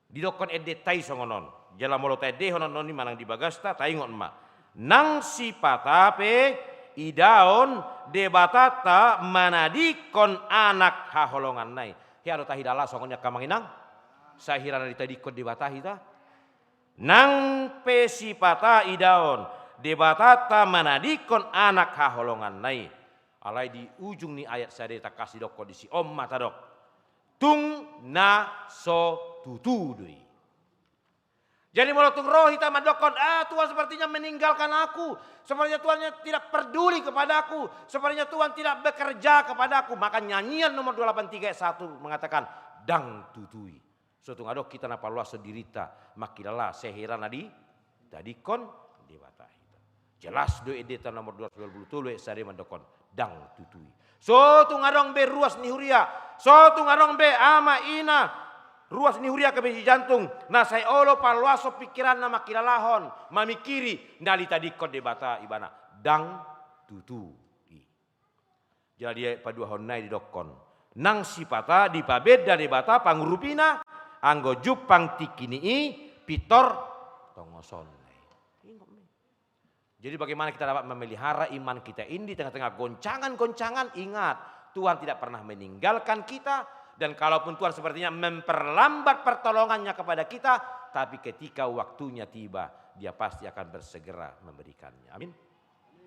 Didokkon endenta i songon on. Jala molo taendehon annon i manang di bagasta, taingot ma. Nang sipata pe idaon Debatanta manadingkon anak haholonganna i. Hea do tahilala songon i angka amang inang? Sai hira na ditadingkon Debata hita? Nang pe sipata idaon Debatanta manadingkon anak haholonganna i. Alai di ujung ni ayat sada tangkas didokkon disi, on ma tadok. Tung na so tutu do i. Jadi molo tung ro hita mandokkon, "Ah, Tuhan sepertinya meninggalkan aku. Sepertinya Tuhan tidak peduli kepadaku. Sepertinya Tuhan tidak bekerja kepadaku." Maka nyanyian nomor dua lapan tiga ayat satu mengatakan, "Ndang tutu i." So tung adong hita na paluashon dirinta, mangkilala, sai hira na ditadingkon Debata hita. Jelas do Endenta nomor dua ratus dua puluh tolu ayat sada mandokkon, ndang tutu i. So tung adong be ruas ni huria, so tung adong be ama ina, ruas ni huria K B C Jantung, na sai olo paluashon pingkiranna mangkilalahon, mamingkiri, na ditadingkon Debata ibana, ndang tutu i. Jala di ayat paduahonna i didokkon, nang sipata dipabenda Debata pangurupina, anggo jumpang tingki ni i pintor tongosonna i. Jadi bagaimana kita dapat memelihara iman kita ini di tengah-tengah goncangan-goncangan? Ingat, Tuhan tidak pernah meninggalkan kita, dan kalaupun Tuhan sepertinya memperlambat pertolongannya kepada kita, tapi ketika waktunya tiba, Dia pasti akan bersegera memberikannya. Amin.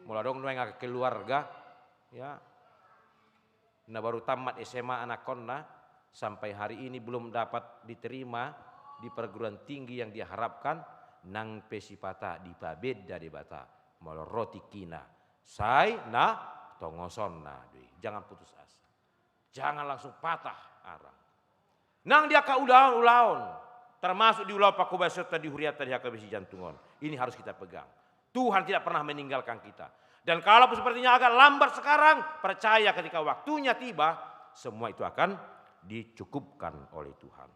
Molo adong nuaeng angka keluarga, ya, na baru tamat S M A anakhonna, sampai hari ini belum dapat diterima di perguruan tinggi yang dia harapkan, nang pe sipata dipabenda Debata, molo ro tingkina, sai na tongosonna do i. Jangan putus asa. Jangan langsung patah arang. Nang di angka ulaon-ulaon, termasuk di ulaon pangkobasionta di hurianta di H K B C Jantung on. Ini harus kita pegang. Tuhan tidak pernah meninggalkan kita. Dan kalaupun sepertinya agak lambat sekarang, percaya ketika waktunya tiba, semua itu akan dicukupkan oleh Tuhan.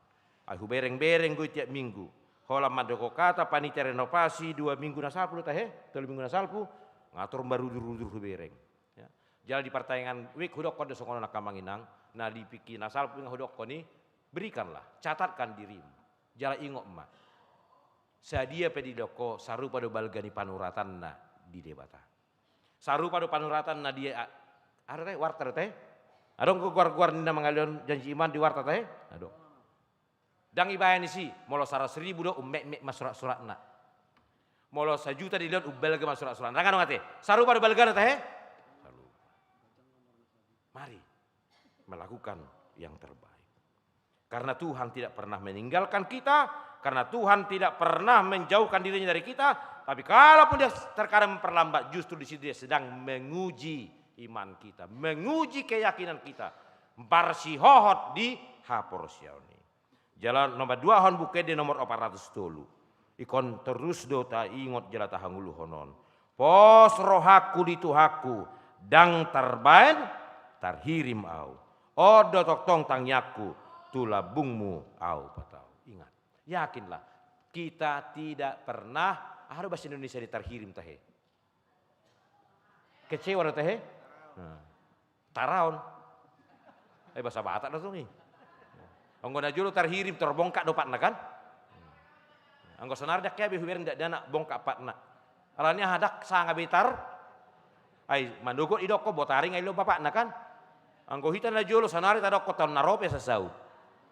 Ai hubereng-bereng do i tiap minggu. Holan mandok hata panitia renovasi dua minggu na salpu do tahe, tolu minggu na salpu, ngatur marudur-udur hubereng. Ya. Jala di partangiangan wijk hudokkon do songon on angka amang inang, na di tingki na salpu nga hudokkon i, berikanlah, catatkan dirimu. Jala ingot ma. Sadia pe didok ho, sarupa do balga ni panuratanna di Debata. Sarupa do panuratanna di a-, aha do tahe, warta do tahe? Adong goar-goar ni na mangalehon janji iman di warta tahe? Adong. Ndang dibaen disi, molo saratus ribu do, ummetmet ma surat-suratna. Molo sajuta dilehon, umbalga ma surat-suratna. Ndang adong ate. Sarupa do balgana tahe? Sarupa. Mari melakukan yang terbaik. Karena Tuhan tidak pernah meninggalkan kita, karena Tuhan tidak pernah menjauhkan dirinya dari kita, tapi kalaupun Dia terkadang memperlambat, justru di situ Dia sedang menguji iman kita, menguji keyakinan kita, marsihohot di haporseaon i. Jala nomor dua on, Buku Ende nomor opat ratus tolu. Ingkon torus do taingot jala tahangoluhon on. Pos rohangku di Tuhanku, ndang tarbaen tarhirim au. On do tongtong tangiangku, tu lambungmu au patau. Ingat, yakinlah, kita tidak pernah, aha do bahasa Indonesia ni tarhirim tahe? Kecewa do tahe? Nah. Taraon. Eh, bahasa Batak do tong i. Anggo na jolo tarhirim, tor bongkak do patna kan? Anggo sonari ndang hea be hubereng dakdanak bongkak patna. Alani aha, ndang sanga be tar. Ai, manogot idokkon, botari nga ilehon bapakna kan? Anggo hita na jolo sonari tadokkon taon na ro pe sasaut.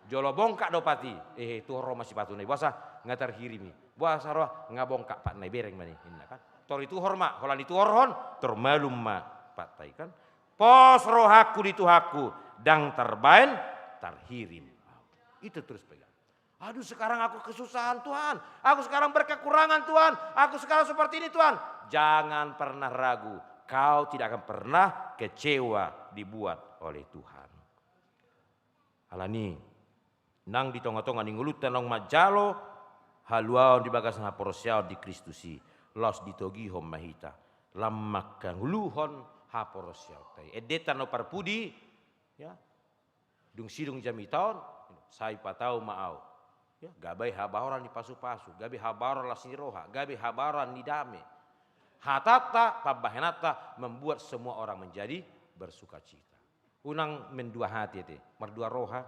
Jolo bongkak do pat i, ehe, tuhor ma sipatuna i, boasa nga tarhirim i. Boasa ro, nga bongkak patna i, bereng ma ninna kan. Tor ituhor ma, holan ituhorhon, tor malum ma patta i kan. Pos rohangku di Tuhanku, ndang tarbaen tarhirim au. Itu terus pegang. Aduh, sekarang aku kesusahan, Tuhan. Aku sekarang berkekurangan, Tuhan. Aku sekarang seperti ini, Tuhan. Jangan pernah ragu. Kau tidak akan pernah kecewa dibuat oleh Tuhan. Alani, nang di tonga-tonga ni ngolunta naung manjalo haluaon di bagasan haporseaon di Kristus i, laos ditogihon ma hita lam mangkaluhon haporseaonta i. Endenta na parpudi, ya, dung sidung jamita on, sai patau ma au. Ya, gabe habaoran ni pasu-pasu, gabe habaoran las ni roha, gabe habaoran ni dame. Hatanta, pambahenanta membuat semua orang menjadi bersukacita. Unang mendua hati ate, mardua roha.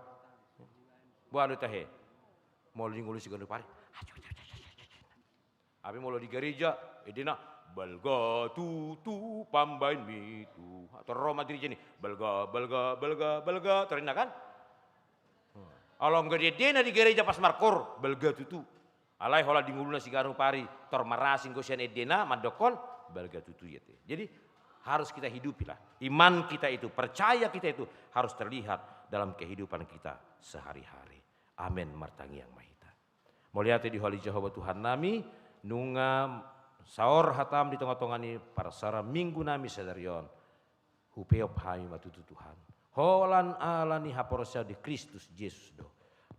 Boha do tahe? Molo di ngolu siganup ari. Hape molo di gareja, endena, balga tutu pambahenmi Tuhan. Tor ro ma di gareja ni, balga, balga, balga, balga, tor ninna kan? Alai anggo di endena di gareja pas markoor, balga tutu. Alai holan di ngoluna siganup ari, tor marasing do sian endena, mandokkon, balga tutu i ate. Jadi, harus kita hidupilah. Iman kita itu, percaya kita itu harus terlihat dalam kehidupan kita sehari-hari. Amen, martangiang ma hita. Mauliate di Ho ale Jahowa Tuhannami, nunga saor hatam di tonga-tonga ni parsaraminggunami sadari on. Hupeop hami ma tutu Tuhan. Holan ala ni haporseaon di Kristus Jesus do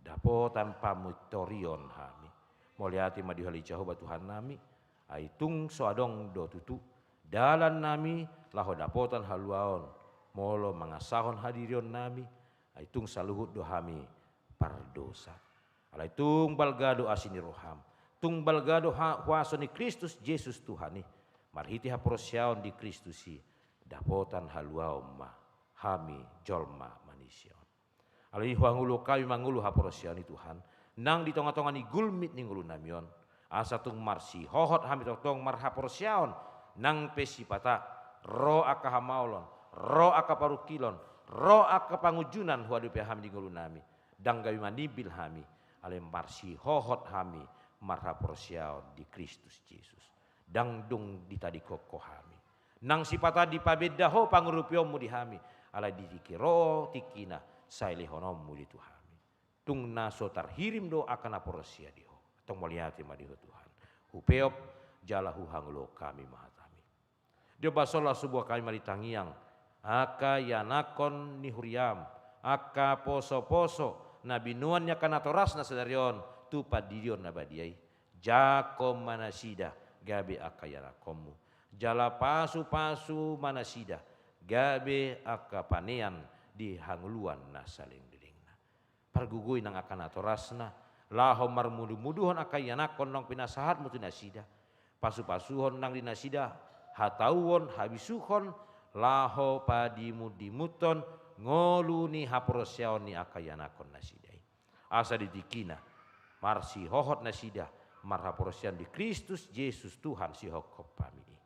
dapotan pamintorion hami. Mauliate ma di Ho ale Jahowa Tuhannami, ai tung so adong do tutu dalannami laho dapotan haluaon, molo mangasahon hadirionnami, ai tung saluhut do hami pardosa. Alai tung balga do asi ni roham, tung balga do ha-, huaso ni Kristus Jesus Tuhan i, marhite haporseaon di Kristus i, dapotan haluaon ma hami jolma manisia on. Alai huangolu hami mangolu haporseaon i Tuhan, nang di tonga-tonga ni gulmit ni ngolunami on, asa tung marsihohot hami tongtong marhaporseaon, nang pe sipata, ro angka hamaolon, ro angka parungkilon, ro angka pangunjunan huadopi hami di ngolunami. Ndang gabe manimbil hami, alai marsihohot hami marhaporseaon di Kristus Jesus. Ndang dung ditadingkon Ho hami. Nang sipata dipabenda Ho pangurupion-Mu di hami, alai di tingki ro tingkina sai lehononmu do i tu hami. Tung na so tarhirim do angka na porsea di Ho. Tong mauliate ma di Ho Tuhan. Hupeop jala huhangoluhon hami ma hatami. Di ombas on laos hubuat hami ma di tangiang angka ianakhon ni huriam, angka poso-poso na binoan ni angka natorasna sadari on tu pandidion na badia i. Jangkon ma nasida gabe angka ianakhonmu. Jala pasu-pasu ma nasida gabe angka panean di hangoluan na saleleng-lelengna. Pargogoi nang angka natorasna, laho marmudu-muduhon angka ianakhon naung pinasahatmu tu nasida. Pasu-pasuhon nang di nasida hatauon, habisuhon, laho padimun-dimunhon ngolu ni haporseaon ni angka ianakhon nasida i. Asa di tingkina marsihohot nasida marhaporseaon di Kristus Jesus Tuhan sihophop hami i.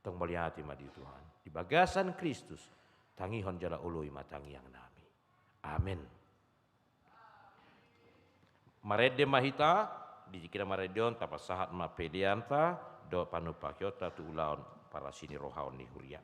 Tong mauliate ma di Tuhan. Di bagasan Kristus, tangihon jala oloi ma tangiangnami. Amen. Marende ma hita, di tingkina marende on tapasahat ma peleanta dohot panumpationta tu ulaon parasi ni roha on ni huria.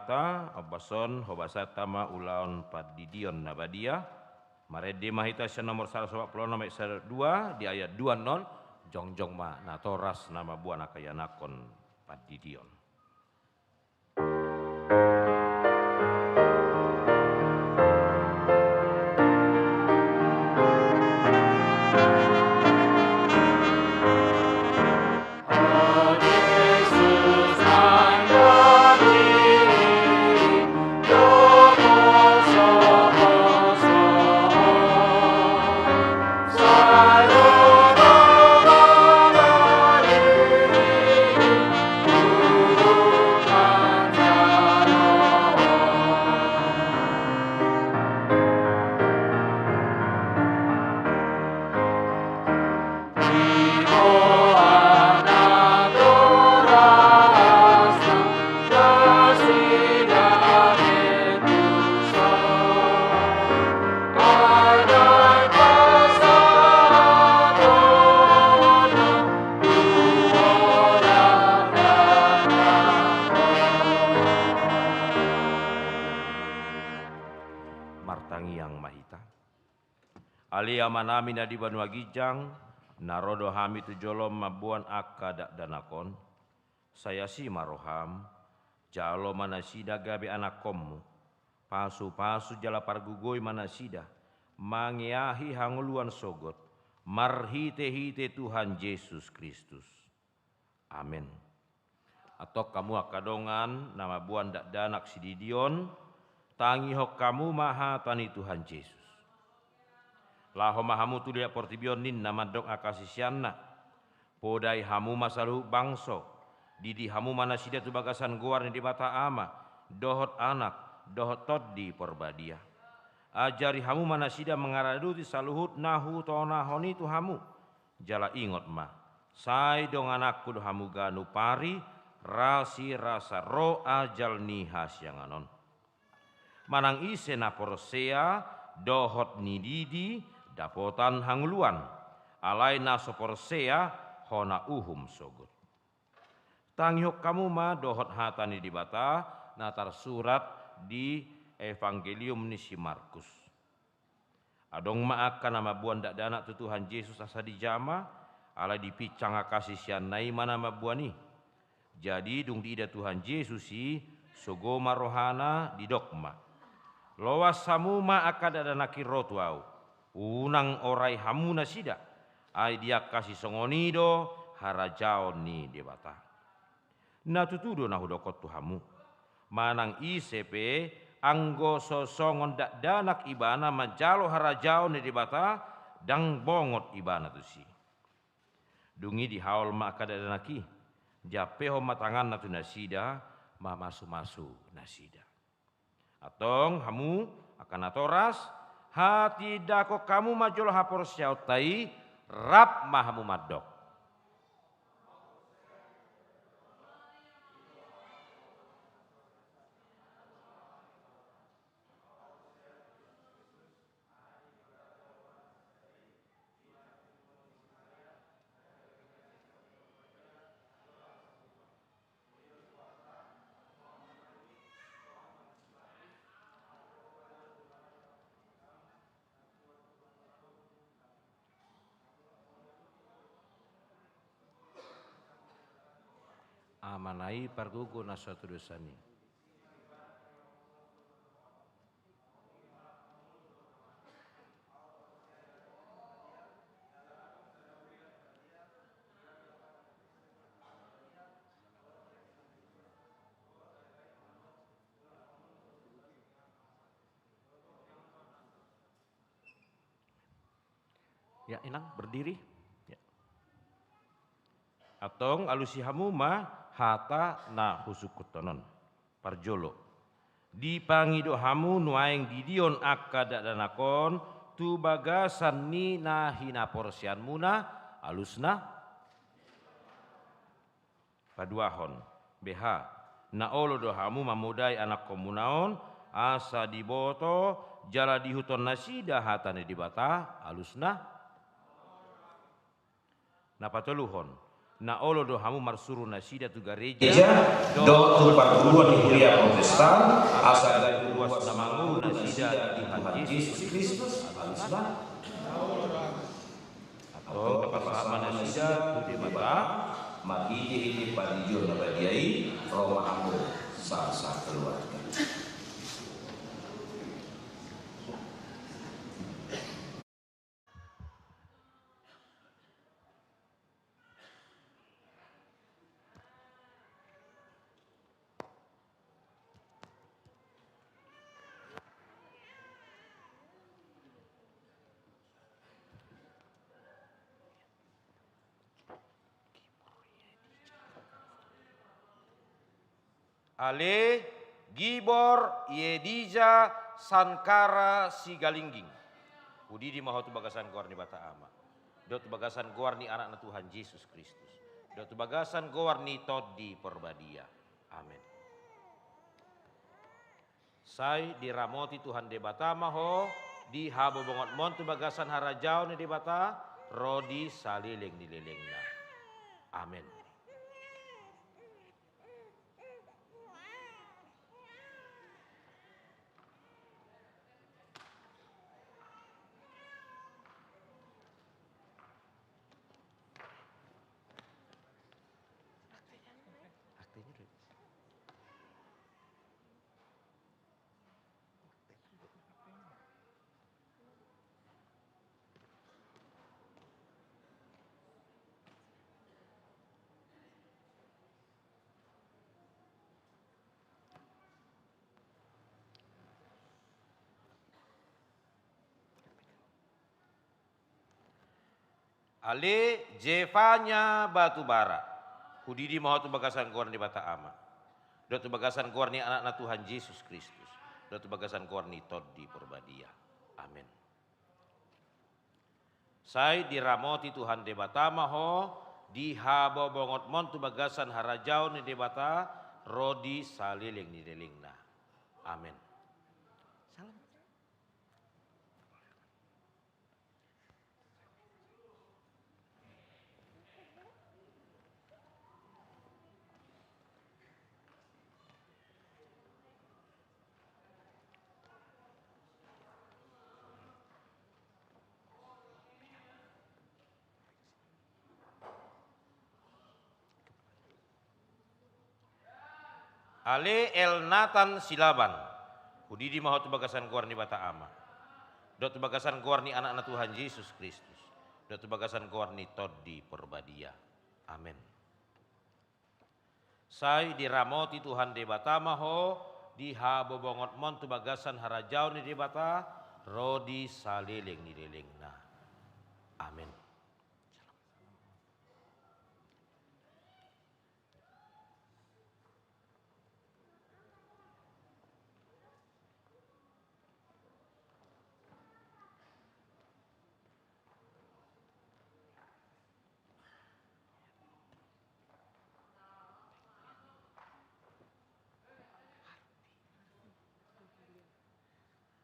Hata, ombas on hobasanta ma ulaon pandidion na badia. Marende ma hita sian nomor sada ratus opat pulu onom ayat sada dua, di ayat dua annon, jongjong ma natoras na mamboan angka ianakhon pandidion. Martangiang ma hita. Ale Amanami na di banua ginjang, na ro do hami tu jolom mamboan angka dakdanak on. Sai asi ma roham, jalo ma nasida gabe anakkonmu. Pasupasu jala pargogoi ma nasida mangeahi hangoluan sogot, marhitehite Tuhan Jesus Kristus. Amen. Antong hamu angka dongan na mamboan dakdanak sididi on, tangihon hamu ma hata ni Tuhan Jesus. Laho ma hamu tu liat portibi on ninna mandok angka siseanna. Podai hamu ma saluhut bangso, didi hamu ma nasida tu bagasan goar ni Debata Ama, dohot Anak, dohot Tondi Porbadia. Ajari hamu ma nasida mangaradoti saluhut na hutonahon i tu hamu. Jala ingot ma, sai dongananku do hamu ganup ari, rasirasa ro ajal ni hasiangan on. Manang ise na porsea dohot nididi dapotan hangoluan, alai na so porsea hona uhum sogot. Tangihon hamu ma dohot hata ni Debata na tarsurat di Evangelium ni si Markus. Adong ma angka na mamboan dakdanak tu Tuhan Jesus asa dijama, alai dipinsang angka siseanna i ma na mamboan i. Jadi dung diida Tuhan Jesus i, sogo ma rohana, didok ma: Loas hamu ma angka dakdanak i ro tu Ahu. Unang orai hamu nasida, ai di angka sisongon i do harajaon ni Debata. Na tutu do na hudokhon tu hamu: Manang ise pe, anggo so songon dakdanak ibana manjalo harajaon ni Debata, ndang bongot ibana tusi. Dung i dihaol ma angka dakdanak i, diampehon ma tanganna tu nasida, mamasumasu nasida. Antong hamu angka natoras, hatindangkon hamu ma jolo haporseaonta i, rap ma hamu mandok. Amana i pargogo na so tudosan i. Ya, Inang, berdiri. Ya. Antong alusi hamu ma hata na husungkunhon on. Parjolo. Dipangido hamu nuaeng didion angka dakdanak on tu bagasan ni na hinaporseaonmuna, alusna. Paduahon, beha, na olo do hamu mamodai anakkonmuna on, asa diboto jala diihuthon nasida hata ni Debata, alusna. Na patoluhon, Na olo do hamu marsuru nasida tu gareja, dohot tu parguruan ni huria Protestan, asa gabe ruas na mangolu nasida di Tuhan Jesus Kristus, alisna. Antong pasahat ma nasida tu Debata, marhite-hite pangidoan na badia i, ro ma hamu sakeluarga. Ale Gibor Yedija Sankara Sigalingging, hudidi ma ho tu bagasan goar ni Debata Ama, dohot tu bagasan goar ni Anakna Tuhan Jesus Kristus, dohot tu bagasan goar ni Tondi Porbadia. Amen. Sai diramoti Tuhan Debata ma ho di habobongonmon tu bagasan harajaon ni Debata ro di saleleng ni lelengna. Amen. Ale Jefanya Batubara, hudidi ma ho tu bagasan goar ni Debata Ama, dohot tu bagasan goar ni Anakna Tuhan Jesus Kristus, dohot tu bagasan goar ni Tondi Porbadia. Amen. Sai diramoti Tuhan Debata ma ho di habobongonmon tu bagasan harajaon ni Debata ro di saleleng ni lelengna. Amen. Salam. Ale Elnatan Silaban, hudidi ma ho tu bagasan goar ni Debata Ama, dohot tu bagasan goar ni Anakna Tuhan Jesus Kristus, dohot tu bagasan goar ni Tondi Porbadia. Amen. Sai diramoti Tuhan Debata ma ho di habobongonmon tu bagasan harajaon ni Debata ro di saleleng ni lelengna. Amen.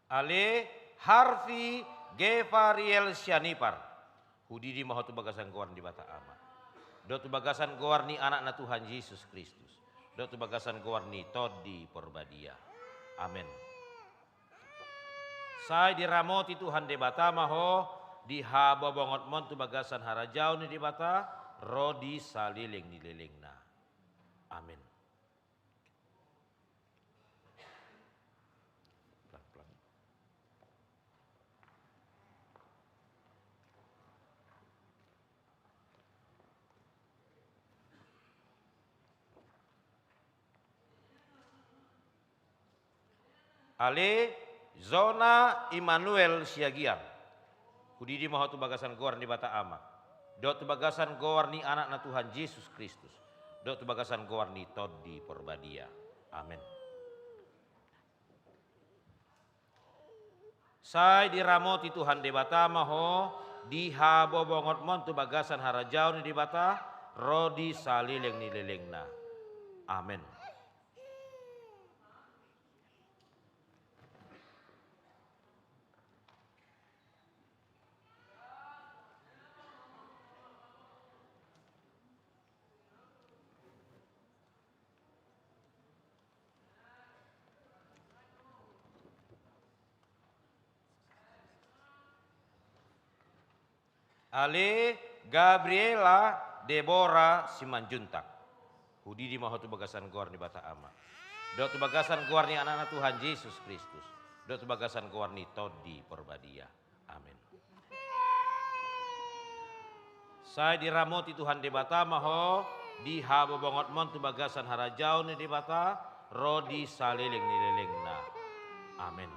Ale Harfi Gevariel Sianipar, hudidi ma ho tu bagasan goar ni Debata Ama, dohot tu bagasan goar ni Anakna Tuhan Jesus Kristus, dohot tu bagasan goar ni Tondi Porbadia. Amen. Sai diramoti Tuhan Debata ma ho di habobongonmon tu bagasan harajaon ni Debata ro di saleleng ni lelengna. Amen. Pelan-pelan. Ale Zona Immanuel Siagian, hudidi ma ho tu bagasan goar ni Debata Ama, dohot tu bagasan goar ni Anakna Tuhan Jesus Kristus, dohot tu bagasan goar ni Tondi Porbadia. Amen. Sai diramoti Tuhan Debata ma ho di habobongonmon tu bagasan harajaon ni Debata ro di saleleng ni lelengna. Amen. Ale Gabriela Debora Simanjuntak, hudidi ma ho tu bagasan goar ni Debata Ama, dohot tu bagasan goar ni Anakna Tuhan Jesus Kristus, dohot tu bagasan goar ni Tondi Porbadia. Amen. Sai diramoti Tuhan Debata ma ho di habobongonmon tu bagasan harajaon ni Debata ro di saleleng ni lelengna. Amen.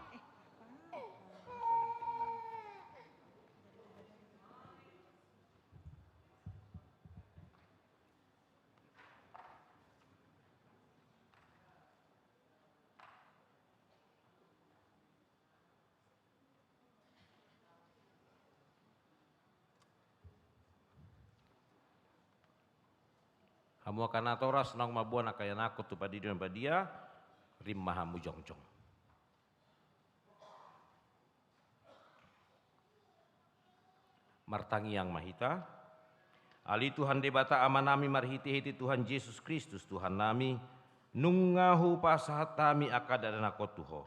Hamu angka natoras, naung mamboan angka ianakhon tu pandidion na badia, rim ma hamu jongjong. Martangiang ma hita. Ale Tuhan Debata Amanami, marhitehite Tuhan Jesus Kristus Tuhannami, nunga hupasahat hami angka dakdanakhon tu Ho.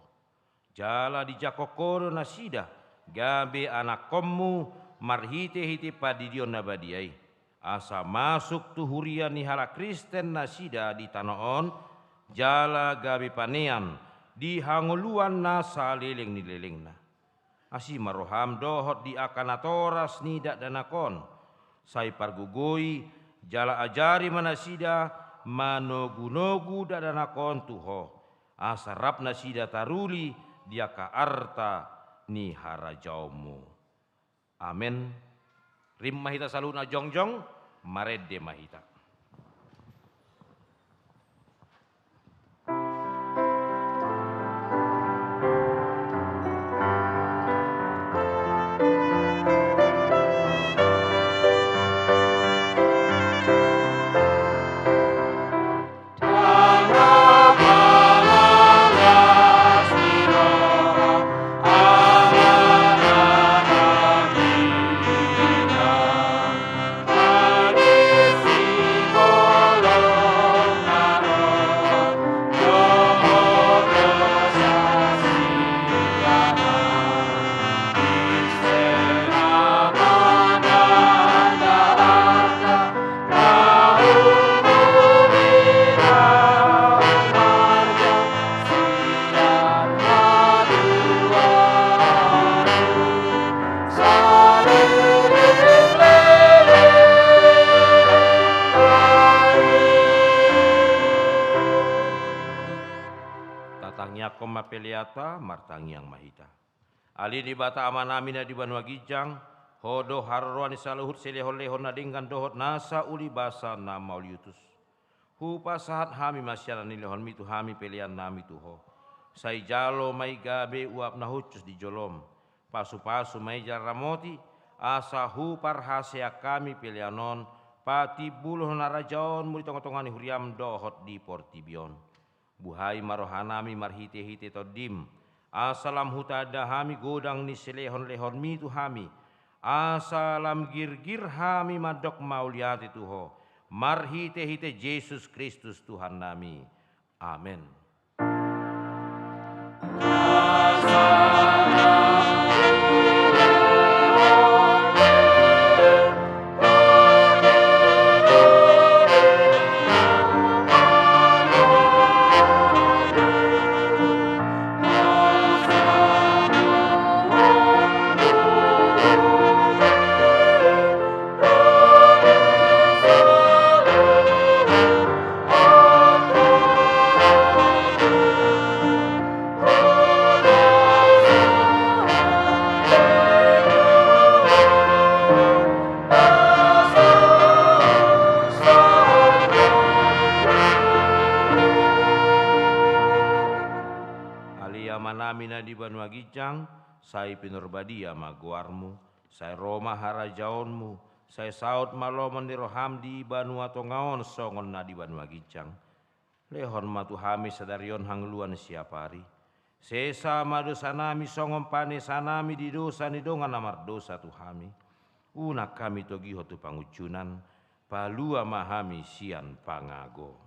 Jala dijangkon Ho do nasida gabe anakhonMu marhitehite pandidion na badia i, asa masuk tu huria ni halak Kristen nasida di tano on, jala gabe panean di hangoluan na saleleng ni lelengna. Asi ma rohaM dohot di angka natoras ni dakdanak on. Sai pargogoi jala ajari ma nasida manogunogu dakdanak on tu Ho, asa rap nasida taruli di angka arta ni harajaonMu. Amen. Rim ma hita saluhutna jongjong, marende ma hita. Tatangiangkon ma peleanta, martangiang ma hita. Ale Debata Amanami na di banua ginjang, Ho do haroroan ni saluhut silehonlehon na denggan dohot nasa uli basa na mauliutus. Hupasahat hami ma sian na nilehonMi tu hami peleannami tu Ho. Sai jalo ma i gabe uap na hushus di joloM. Pasupasu ma i jala ramoti, asa huparhaseang hami pelean on patimbulhon harajaonMu di tongatonga ni huriaM dohot di portibi on. Buhai ma rohanami marhitehite TondiM, asa lam hutanda hami godang ni silehonlehonMi tu hami, asa lam girgir hami mandok mauliate tu Ho, marhitehite Jesus Kristus Tuhannami. Amen. Ale Amanami na di banua ginjang, sai pinarbadia ma goarMu, sai ro ma harajaonMu, sai saut ma lomo ni rohaM di banua tonga on songon na di banua ginjang. Lehon ma tu hami sadari on hangoluan siapari. Sesa ma dosanami songon panesanami di dosa ni dongan na mardosa tu hami. Unang hami togihon tu pangunjunan, palua ma hami sian pangago.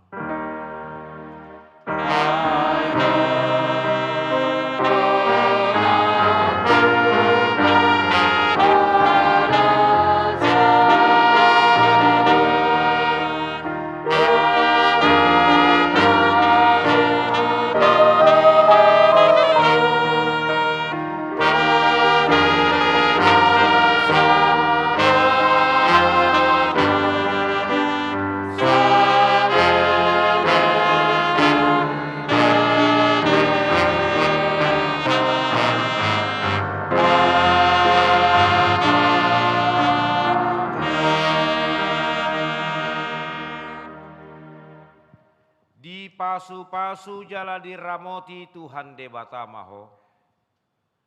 Pasu-pasu jala diramoti Tuhan Debata ma ho.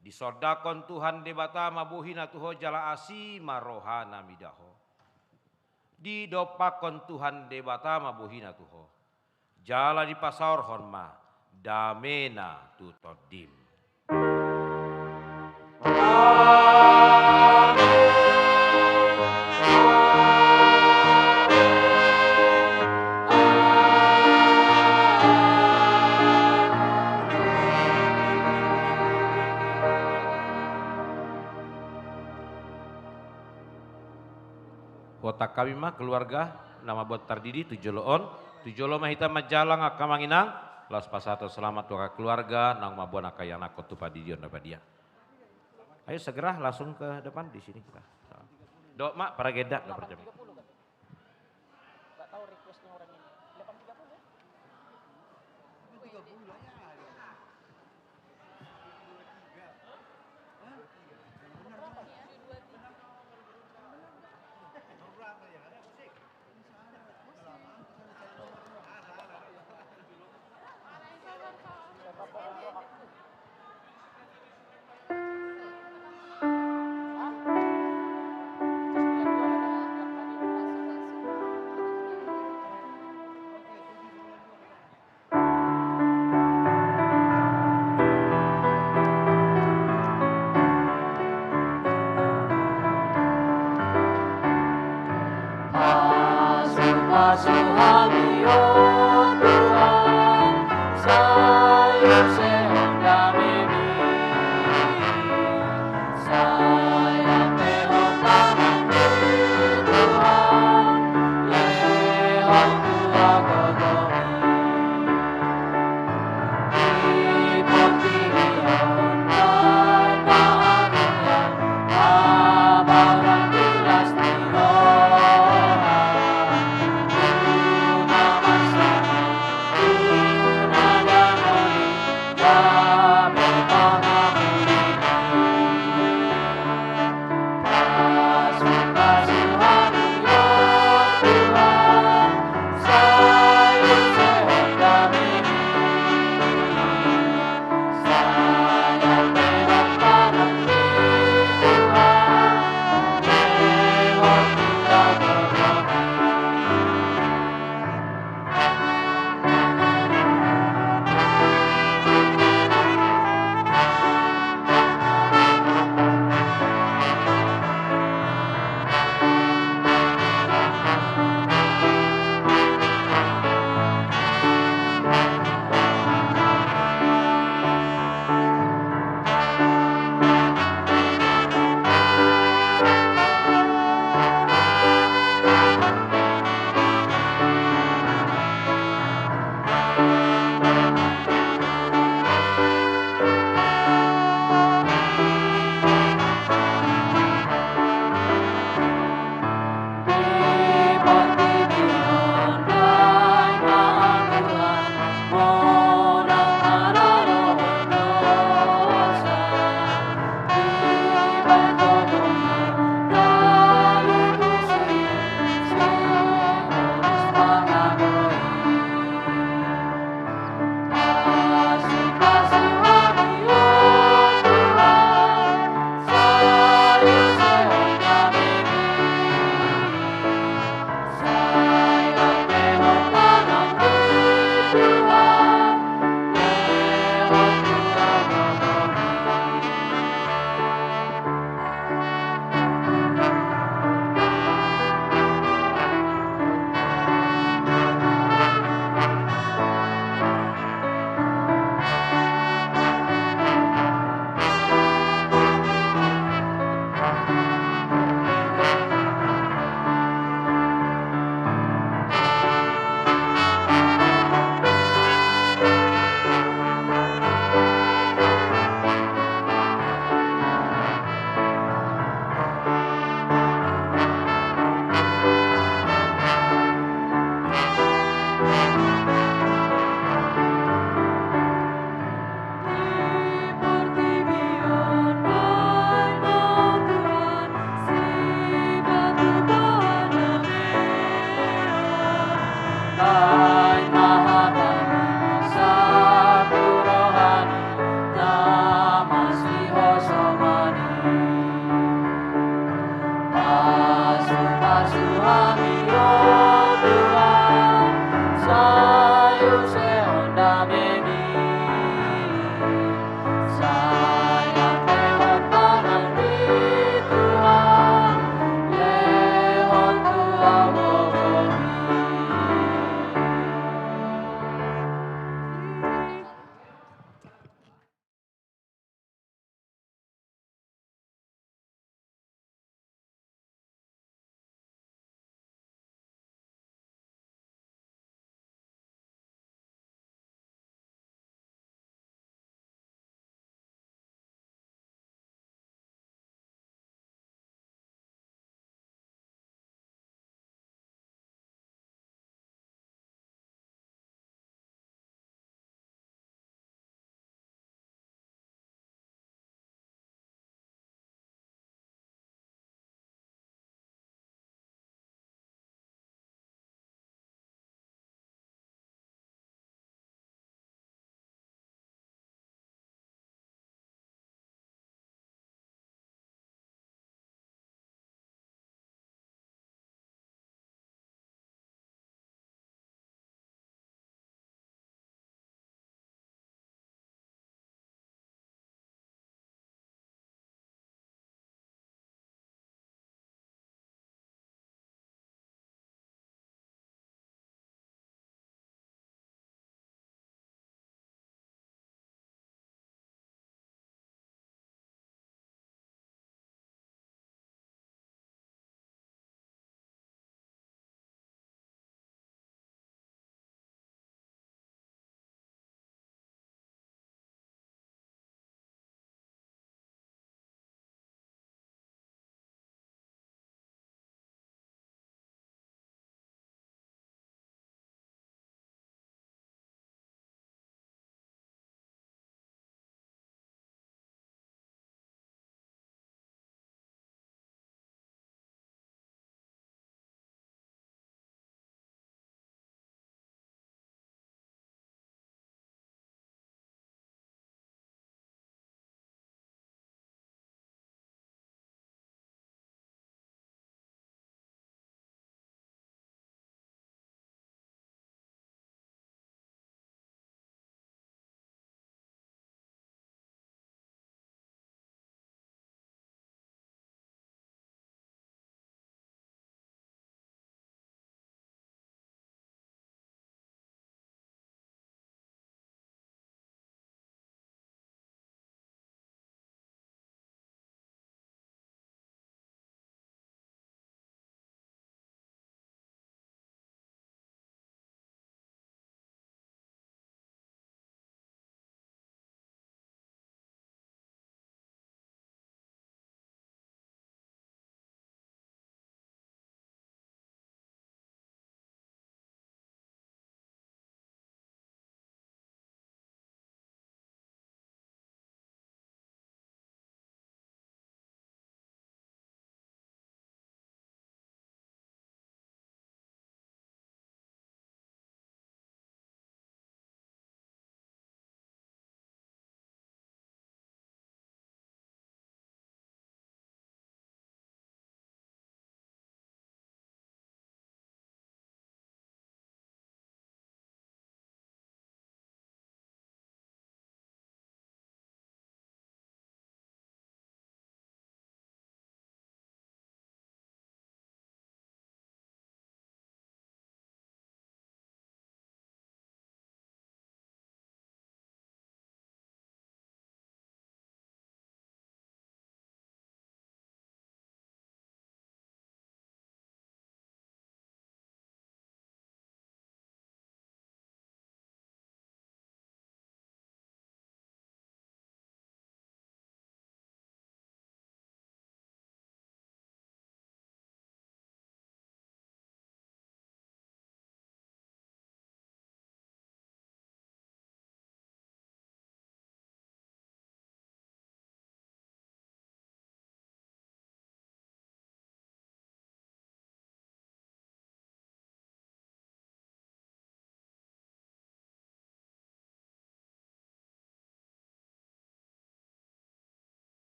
Disondangkon Tuhan Debata ma bohina tu ho jala asi ma rohana mida ho. Didompakkon Tuhan Debata ma bohina tu ho. Jala dipasaorhon ma damena tu tondim. Huontang hami ma keluarga na mamboan tardidi tu jolo on. Tu jolo ma hita manjalang angka amang inang, laos pasahathon selamat tu angka keluarga naung mamboan angka ianakhon tu pardidion na badia. Ayo segera langsung ke depan di sini kita. Dok ma paragenda, dok parjami.